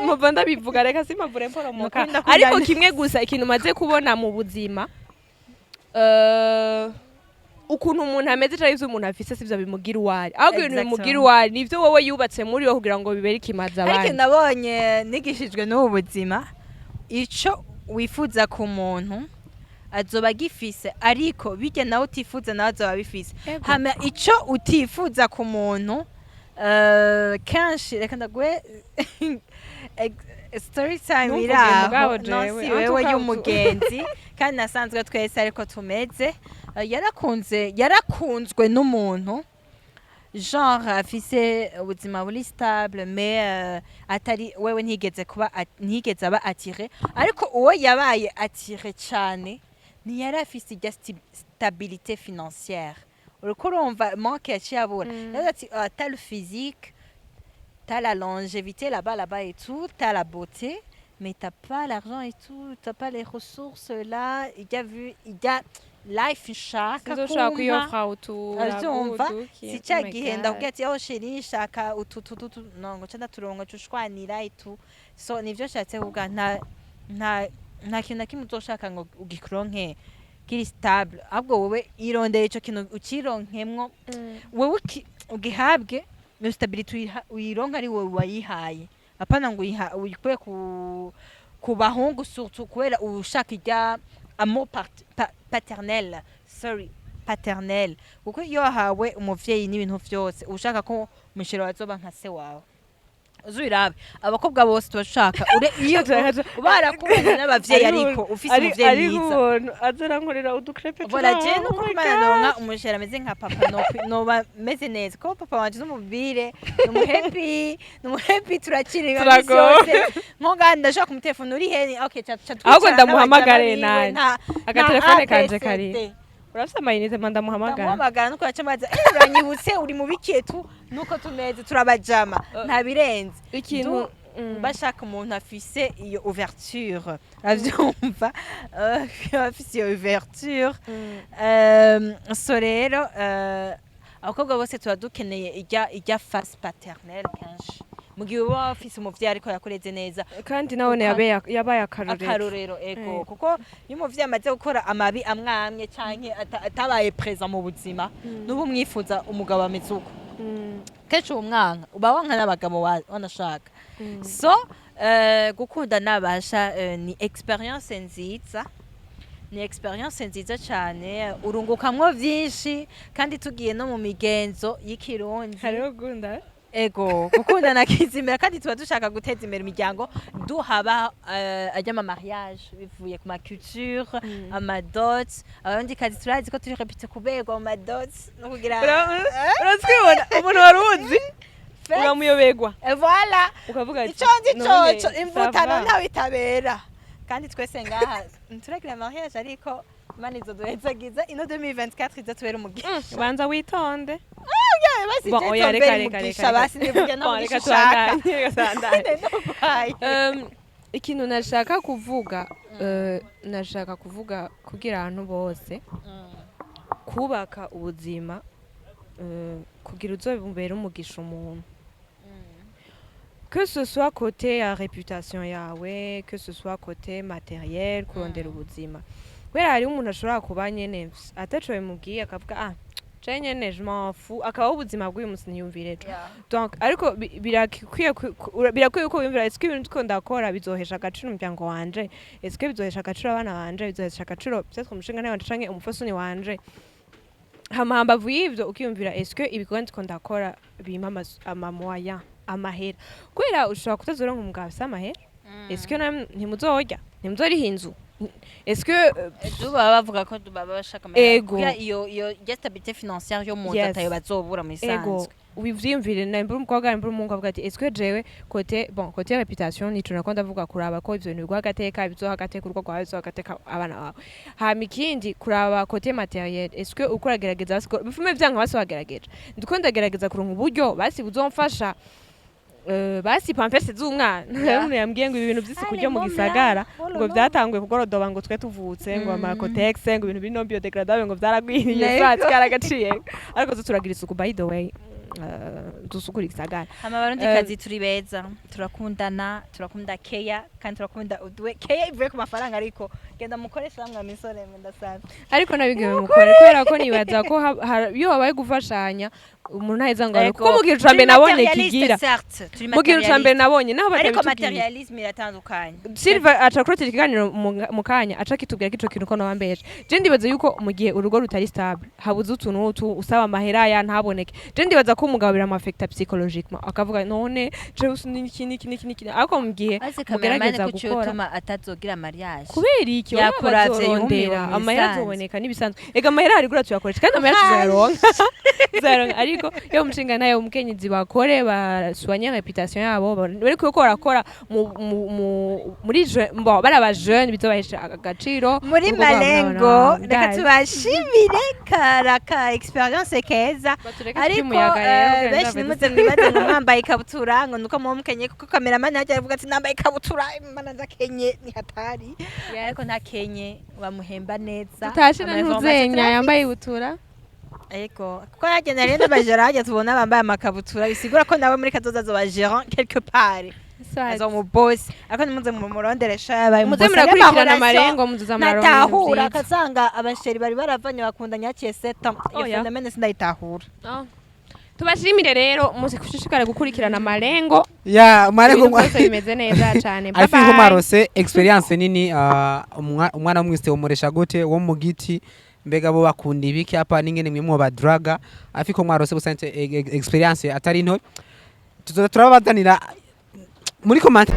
mpava ndabivuga, reka simpavure mporomoka. Nukuri ndakunda. Ariko kimwe gusa, ikintu maze kubona mu buzima, ukuntu umuntu ameze canke ivyo umuntu afise sivyo bimugira uwari, ahubwo ibintu Exactement. bimugira uwari nivyo wowe yubatse muri wo kugira ngo bibere ikimazi Ariko abandi. nabonye nigishijwe n'ubu buzima, ico wifuza ku muntu. Azoba agifise, ariko bijya nawe utifuza nawe azoba abifise. Ego. Hama ico utifuza ku muntu, kenshi reka ndaguhe story time. Ntumvuge Iraho mugabo no jewe, si aho wewe y'umugenzi, kandi nasanzwe twese ariko tumeze. Yarakunze, yarakunzwe n'umuntu genre afise ubuzima buri stable, mais atari wewe, ntigeze kuba ntigeze aba attiré, ariko uwo yabaye attiré cyane ntiyari afise irya stabilité financière. Uriko urumva manque yaciye abura. Yavuze ati: "Ah, t'as le physique, t'as la longévité là-bas là-bas et tout, t'as la beauté, mais t'as pas l'argent et tout, t'as pas les ressources là." Il y a vu, il y a life nshaka sinzoshobora kumpa. kwiyofra utu. Aravyumva? Si cya gihe ndakubwira ati: "Oh chérie, shaka utu tu tu tu," no ngo ca ndaturonga cushwanira itu. So nivyo nshatse kuvuga, nta kintu na kimwe uzoshaka ngo ugikuronke kiri stable, ahubwo wowe irondeye ico kintu ucironkemwo, wewe ugihabwe iyo stabilité, uyironka ari wowe wayihaye, apana ngo uyikuye ku bahungu, surtout kubera ushaka irya amour paternel, sorry, paternel, kuko iyo wahawe umuvyeyi n'ibintu vyose, ushaka ko umushero azoba nka se wawe. Uzubirabe, abakobwa bose tubashaka iyo barakumenya n'abavyeyi, ariko ufise umuvyeyi ari mwiza. Nk'ubuntu aza arankorera uducrêpes. Voilà, je nuko Imana noronka umushera ameze nka papa, noba meze neza, kuko papa wanje n'umubire, n'umuhappy, n'umuhappy, turakira imisi Turagowe. yose. Nko ngaha ndashaka kumutelefona: "Uri he?" Okay, ca Ahubwo twicarana ndamuhamagare n'abajama biwe, nanje. Nta Agatelefone kanje ABCD. kari, urafise amayinite ma ndamuhamagara. Ndamuhamagara nuko yaca amaza: "Eh, uranyibutse, uri mu biketu." Nuko tumeze, turabajama, nta birenze. Ikintu Bashaka umuntu afise iyo ouverture, uravyumva? Afise iyo ouverture. So rero abakobwa bose tuba dukeneye ijya face paternelle kenshi, mu gihe uba ufise umuvyeyi ariko yakureze neza. Kandi nawe yabaye akarorero. Akarorero, ego. Eh. Kuko iyo umuvyeyi amaze gukora amabi amwamwe canke atabaye présent mu buzima, n'ubu mwifuza umugabo ameze uko, kenshi uwo mwanka uba wanka n'abagabo wanashaka. So gukunda nabasha, ni expérience nziza, ni expérience nziza cyane, urungukamwo vyinshi, kandi tugiye no mu migenzo y'ikirundi. Hariho gukunda. Ego, gukundana kizimera, kandi tuba dushaka guteza imbere imiryango, duhaba ajya ama mariage bivuye ku ma culture, ama dot. Abarundi kazi turazi ko turi réputé kuberwa mu ma dot no kugira Uratwibona umuntu wari uzi Fête. uramuyoberwa. Voilà. Ukavuga ati Ico nzi none coco imvutano ça va? ntawe itabera, kandi twese ngaha turagira mariage, ariko Imana izoduhezagiza ino 2024 izatubera umugisha. Banza witonde. Basi. Bon, je oya, nzombera reka reka umugisha reka. basi nivuge nta Bon, mugisha reka ushaka. tubandanye, reka tubandanye. Ndagwaye. Ikintu nashaka kuvuga, nashaka kuvuga kugira abantu bose kubaka ubuzima, kugira uzobubere umugisha umuntu, que ce soit côté ya réputation yawe, que ce soit côté matériel, kurondera ubuzima, kubera hariho umuntu ashobora kuba nyene ataco bimubwiye, akavuga: "Ah, je nyene je m'en fous," akabaho ubuzima bw'uyu munsi, ntiyumvire ejo. Donc ariko birakwiye ko wiyumvira: est-ce que ibintu ndiko ndakora bizohesha agaciro umuryango wanje? Est-ce que bizohesha agaciro abana banje? Bizohesha agaciro peut-être umushinga wanje canke umufasoni wanje? Hama hambavu y'ivyo ukiyumvira: est-ce que ibikorwa ndiko ndakora bimpa amamoyens, amahera? Kubera ushobora kutazoronka umugabo afise amahera. Est-ce que namwe ntimuzorya, ntimuzoriha inzu? Est-ce que Ejo baba bavuga ko baba bashaka amahera. Ego. Kugira iyo ya stabilité financière yo mu nzu atayo bazobura mu Ego. isanzwe. Ubivyiyumvire, nambura umukobwa, nambura umuhungu, avuga ati: "Est-ce que jewe côté, bon, côté réputation, nico nako ndavuga, kuraba ko ivyo bintu biguha agateka, bizoha agateka urugo rwawe, bizoha agateka abana bawe." Hama ikindi, kuraba côté matériel: est-ce que uko uragerageza, basi bifume vyanka, basi wagerageje, ndiko ndagerageza kuronka uburyo basi buzomfasha, basi pampers z'umwana. Umuntu yambwiye ngo ibi bintu vy'isuku ryo mu gisagara ngo vyatanguye kugorodoba ngo twe tuvutse, ngo ama Kotex, ngo ibintu biri non biodégradable, ngo vyaragwiriye. Nego. Swat karagaciye, ariko zo turagira isuku, by the way. dusukura igisagara. Hama abarundi kazi turi beza, turakundana, turakunda keya kandi turakunda uduwe keya ivuye ku mafaranga. Ariko genda mukoresha mwa misore mwe, ndasavye. Ariko nabigeme mukore, kubera ko nibaza ko iyo habaye gufashanya umuntu ntaheza ngo abe, kuko mu gihe ca mbere nabonye kigira, mu gihe ca mbere nabonye naho ariko batabitubwiye. Matérialisme iratandukanye. Silva aca kurotira ikiganiro mu kanya aca kitubwira ko ico kintu ko nabambeje. Je ndibaza yuko mu gihe urugo rutari stable, habuze utuntu utu usaba amahera ya ntaboneke, je ndibaza ko umugabo biramafekta psychologiquement, akavuga none jewe niki niki niki niki. Ariko mu gihe Azi cameraman mugerageza kuki gukora utuma atazogira mariage? Kubera iki? Yakuravye yumiwe. Bazorondera Mu amahera bisanzwe. azoboneka n'ibisanzwe. Ega amahera harigura tuyakoresha kandi amahera tuzayaronka. Ariko iyo umushinga nayo umukenyezi bakore basoigne réputation yabo, bariko yuko barakora muri bon, bari aba jeune bizobahesha agaciro Muri urugo rwabo Malengo n'abana. reka tubashimire kara ka expérience keza. Batureke Ariko umuyaga rero kugira benshi nzave. nimuze mwibaze ngo mwambaye ikabutura ngo nuko muba mukenye, kuko cameraman yajya avuga ati nambaye ikabutura, imana ndakenye, ni hatari. Ariko ntakenye, bamuhemba neza. Tutashe na Ama information ntuzenya turafise. yambaye ibutura. Ego, kuko yagenda rero n'abajera hajya tubona bambaye amakabutura, bisigura ko nawe muri kazoza azoba gérant quelque part, azoba mu boss. Ariko nimuze mumuronderesha yabaye mu Muze boss. murakurikirana Amarengo, muzuza muraronka ibintu Natahura vyiza. akasanga abasheri bari baravanye bakundanye haciye 7 ans, iyo Oya. phénomène sindayitahura. Oh. Tubashimire rero, muze gushishikara gukurikirana Amarengo. Ya Marengo. Ibintu byose bimeze neza cyane. I think Bye bye. marose expérience nini. Umwana w'umwiste umuresha gute wo mu giti? Mbega bo bakunda ibiki apa n'ingene mwe mwobadraga? I think mwarose gusa expérience atari nto. Tuzoza turabazanira muri comment.